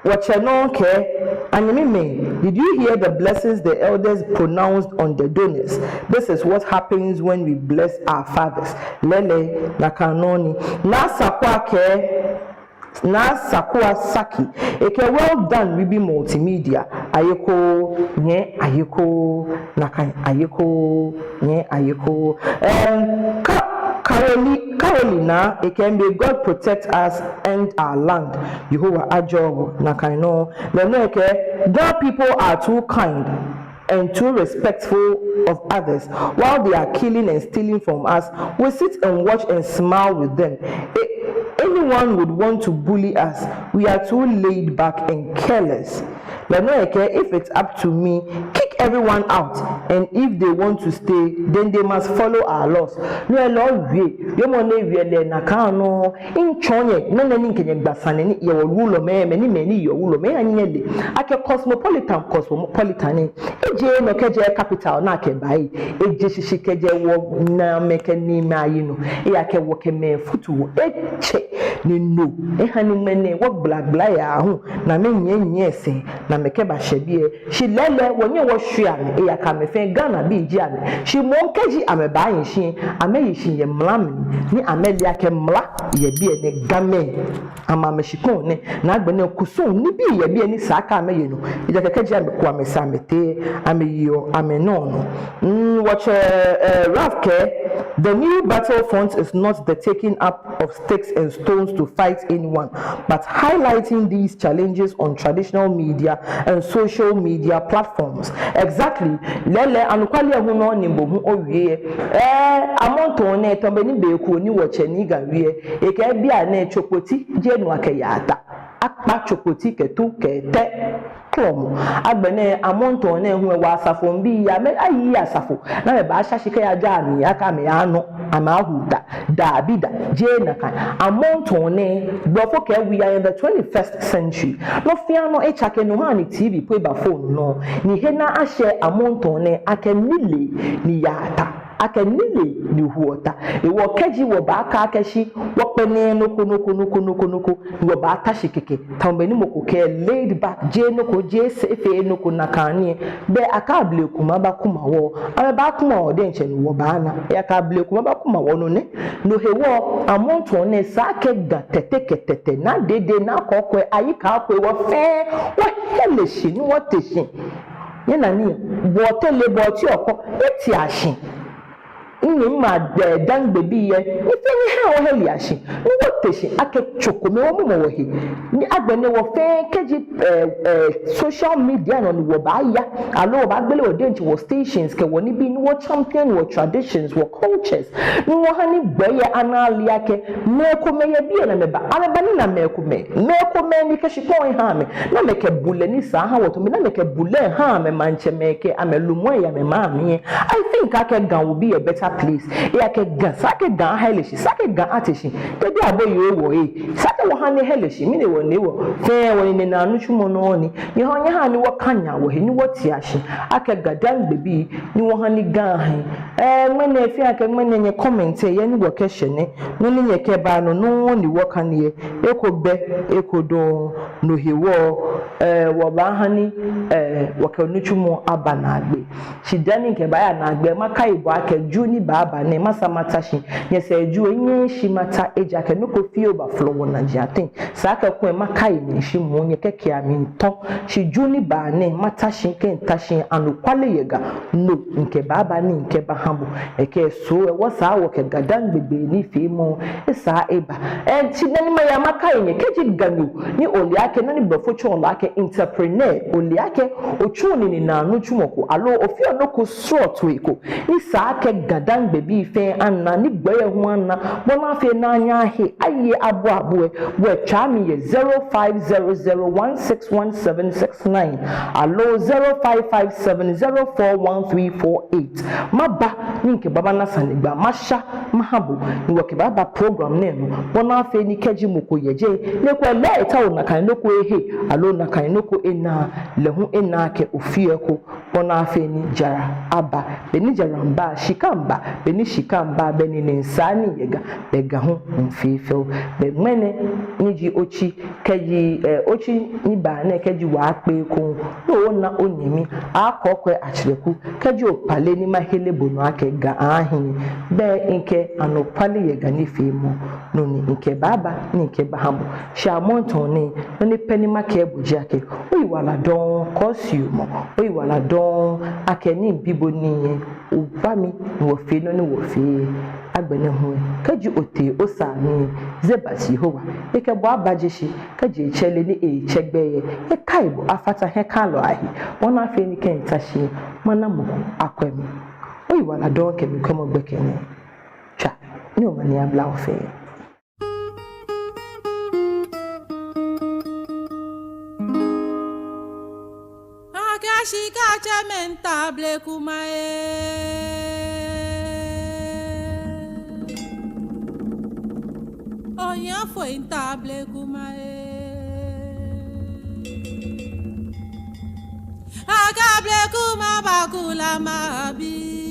wɔtsɛ nɔŋŋ kɛɛ, "Anyɛmimɛi, did you hear the blessings the elders pronounced on the donors? This is what happens when we bless our fathers." Lɛɛlɛŋ, nakai nɔŋŋ ni. Naa Sakwa kɛɛ, Naa Sakua Saki, ekɛɛ, "Well done, Ribi Multimedia." Ayekoo, nyɛ ayekoo, nakai ayekoo, nyɛ ayekoo. Um, Ka-, Caroli-, Carolina, ekɛɛ, "May God protect us and our land." Yehowa ajɔɔ bo, nakai nɔŋŋ. Lɛ nɔŋŋ ekɛɛ, "Ga people are too kind and too respectful of others. While they are killing and stealing from us, we sit and watch and smile with them. A-, anyone would want to bully us. We are too laid back and careless." Lɛ nɔŋŋ ekɛɛ, "If it's up to me, kick everyone out, and if they want to stay, then they must follow our laws." No lɛ lɛ owie, yoomo ni ewie lɛ nakai nɔŋŋ. Mitsɔɔ nyɛ, mɛni ni mikɛ nyɛ gba sane ni yɛ wɔwulɔmɛi, mɛni mɛni yɛ wɔwulɔmɛi, anyɛ lɛ. Akɛ cosmopolitan, cosmopolitan ni. Ejeee nɔ kɛjɛ capital ni akɛba lɛ. Eje shishi kɛjɛ wɔnaamɛi kɛ niimɛi ayi nɔ. Eya kɛ wɔ kɛ mɛi futu wɔ. Etsɛ ni no. Eha ni mɛni wɔgblagbla ya hu. Ni amɛnyiɛnyiɛ sɛɛ. Ni amɛkɛbashɛ biɛ. Shi lɛɛlɛŋ wɔnyɛ wɔ tsui amɛ, ejaakɛ amɛ fɛɛ Ghanabii ji amɛ. Shi moŋ kɛji amɛbaahi shi, amɛhi shi yɛ mla mli, ni amɛle akɛ mla yɛ biɛ nɛɛ, Gamɛi amɛ amɛshikpɔŋ nɛ, ni agbɛnɛ kusum nibii yɛ biɛ ni esa akɛ amɛye nɔ. Ejaakɛ kɛji amɛku amɛsɛɛ amɛtee, amɛyeɔ amɛnɔ nɔ. Mm, wɔtsɛ, eh, Ralph kɛɛ, the new battle front is not the taking up of sticks and stones to fight anyone, but highlighting these challenges on traditional media and social media platforms. Exactly. Lɛɛlɛŋ, anɔkwale hu nɔ ni bo hu owie. Eh, Amonton nɛɛ, tamɔ bɔ ni be ko ni wɔtsɛ Nii Ga wie, ekɛɛ biɛ nɛɛ Chokpoti, jeee no akɛyaa ta. Akpa Chokpoti kɛtu kɛtɛ Klɔmɔ. Agbɛnɛ Amonton nɛɛ hu, wɔ asafoŋbii amɛ ayi asafo, ni amɛbaasha shi kɛya ja amɛ, akɛ amɛya nɔ, amɛahu ta. Dabi da, jeee nakai. Amonton nɛɛ, blɔfo kɛɛ we are in the twenty-first century. Nɔ fɛɛ nɔ etsake, no ha ni T V po eba phone nɔ. Ni he ni ashɛ Amonton nɛɛ akɛ nilee ni yaa ta. Akɛ nilee ni huɔ ta. Hewɔ kɛji wɔbaakɛɛ akɛ shi wɔkpɛlɛɛɛ nɔ ko, nɔ ko, nɔ ko, nɔ ko, nɔ ko, wɔbaata shi kɛkɛ. Tamɔ bɔ ni mɔ ko kɛɛ laid back, jeee nɔ ko, jeee sɛɛ, efeee nɔ ko nakai ni. Bɛ akɛ Ablekuma bakuma wɔ, amɛbakuma wɔ diɛŋtsɛ ni wɔbaana. Ejaakɛ Ablekuma bakuma wɔ nɔ nɛ. No hewɔ Amonton nɛɛ esa akɛ Ga Tɛte kɛ Tɛtɛ, Naa Dede, Naa Kɔkɔɛ, Ayi Kɔkɔɛ, wɔ fɛɛ wɔhele shi ni wɔte shi. Nyɛnaa nii, bɔ ni tee lɛ, bɔ ni tee ɔkɔ, nyɛtea shi. Nyɛmimɛi, eh, Dangmebii lɛ, nyɛ fɛɛ nyɛhaa wɔhele shi. Ni wɔte shi akɛ tso kome wɔmɔmɔ wɔhe. Ni agbɛnɛ wɔ fɛɛ kɛji, eh, eh, social media nɔ ni wɔbaaya, aloo wɔbaagbele wɔ diɛŋtsɛ wɔ stations kɛ wɔnibii ni wɔ champion wɔ traditions, wɔ cultures. Ni wɔha ni gbɛi lɛ ana ale akɛ mɛi komɛi yɛ biɛ ni amɛba, amɛba ni amɛna mɛi komɛi. Mɛi komɛi ni kɛ shikpɔŋ ha amɛ, ni amɛkɛ bulɛ ni sa ha wɔ, tamɔ bɔ ni amɛkɛ bulɛ ha amɛ maŋtsɛmɛi kɛ amɛlumɛi yɛ amɛmaŋ mli lɛ. I think akɛ Ga will be a better place. Ejaakɛ Ga, esa akɛ Ga ahele shi, esa akɛ Ga ate shi. Kɛji abo yɔɔ wɔ lɛ, esa akɛ wɔha ni ahele shi, mɛni hewɔ ni wɔ fɛɛ wɔnine naa nitsumɔ nɔ ni. Nyɛhaa, nyɛhaa ni wɔkanya wɔhe ni wɔtea shi akɛ Ga Dangmebii ni wɔha ni Ga ahi. Eh, ŋmɛnɛ fɛɛ akɛ ŋmɛnɛ nyɛ comment lɛ ni wɔkɛshɛ nɛ, nɔ ni nyɛkɛba nɔ, no ni wɔkane lɛ. Eko bɛ, eko dɔŋŋ, no hewɔ, eh, wɔbaaha ni, eh, wɔkɛ nitsumɔ aba naagbee. Shi dani mikɛbaaya naagbee, makai bo akɛ Ju ni baaba nɛɛ, masa mata shi. Nyɛsɛɛ Ju lɛ, nyɛshi mata, ejaakɛ nɔ ko fioo baaflɔ wɔnajiaŋ teŋ. Esa akɛ kulɛ makai nyɛ shi moŋ nyɛkɛkɛa mi ntɔ. Shi Ju ni baa nɛɛ, mata shi kɛta shi, anɔkwale yɛ Ga, no mikɛbaaba ni mikɛbaha bo. Ekɛ so lɛ, wɔsaa wɔkɛ Ga Dangme gbee nifeemɔ lɛ esa eba. Eh, shi dani maya, makai nyɛ, kɛji Ganyo ni ole akɛ nɔ ni blɔfo tsɛɔ lɛ akɛ entrepreneur, ole akɛ otsuɔ onine naa nitsumɔ ko, aloo ofeɔ nɔ ko srɔtoi ko, ni esa akɛ Ga Dangmebii fɛɛ ana, ni gbɛi lɛ hu ana, bɔ ni afee ni anyɛ ahe aye abua bo lɛ, wɔtswa mi yɛ zero five zero zero one six one seven six nine aloo zero five five seven zero four one three four eight. Maba ni mikɛ bo abana sanegbaa, masha maha bo, ni wɔkɛbaaba program nɛɛ nɔ, bɔ ni afee ni kɛji mɔ ko yɛ jɛi, ni ekolɛ lɛ etaoɔ nakai nɔ ko ehe, aloo nakai nɔ ko ena, lɛ hu ena akɛ ofeɔ eko, bɔ ni afee ni jara aba. Beni jara miiba, shika miiba, beni shika miiba, bɛ nine miisaa nii yɛ Ga, bɛ Ga hu miifee fɛo. Bɛ ŋmɛnɛ ni ji otsi kɛji, eh, otsi ni baa nɛɛ kɛji wɔkpe ekoŋŋ, ni ona onyɛmi Akɔkɔɛ Atsɛrɛku, kɛji okpale ni mahele bo nɔ akɛ Ga ahi, bɛ mikɛ anɔkwale yɛ Ga nifeemɔ, no ni mikɛbaaba ni mikɛbaha bo. Shi Amonton nɛɛ, nɔ ni pɛ ni makɛɛ bo ji akɛ, oyiwaladɔŋŋ kɛ osuɔmɔ, oyiwaladɔŋŋ akɛ ni mibi bo nii lɛ, oba mi ni wɔfee nɔ ni wɔfee. Agbɛnɛ hu lɛ, kɛji otee osaa mli lɛ, zɛba shi Yehowa, ekɛ bo abaje shi, kɛji etsɛ lɛ ni etsɛ gbɛ lɛ, ekai bo afata hiɛkalɔi ahe, bɔ ni afee ni kɛ mita shi lɛ, mana mɔ ko akwɛ mi. Oyiwaladɔŋŋ kɛ mikwɛmɔ gbɛkɛ nɛɛ. Tswa, ni omanye aba wɔ fɛɛ. Akɛ shika tsɛ mɛi, mita Ablekuma ee. Ohiafoi, mita Ablekuma ee. Akɛ Ablekuma bakula mabi.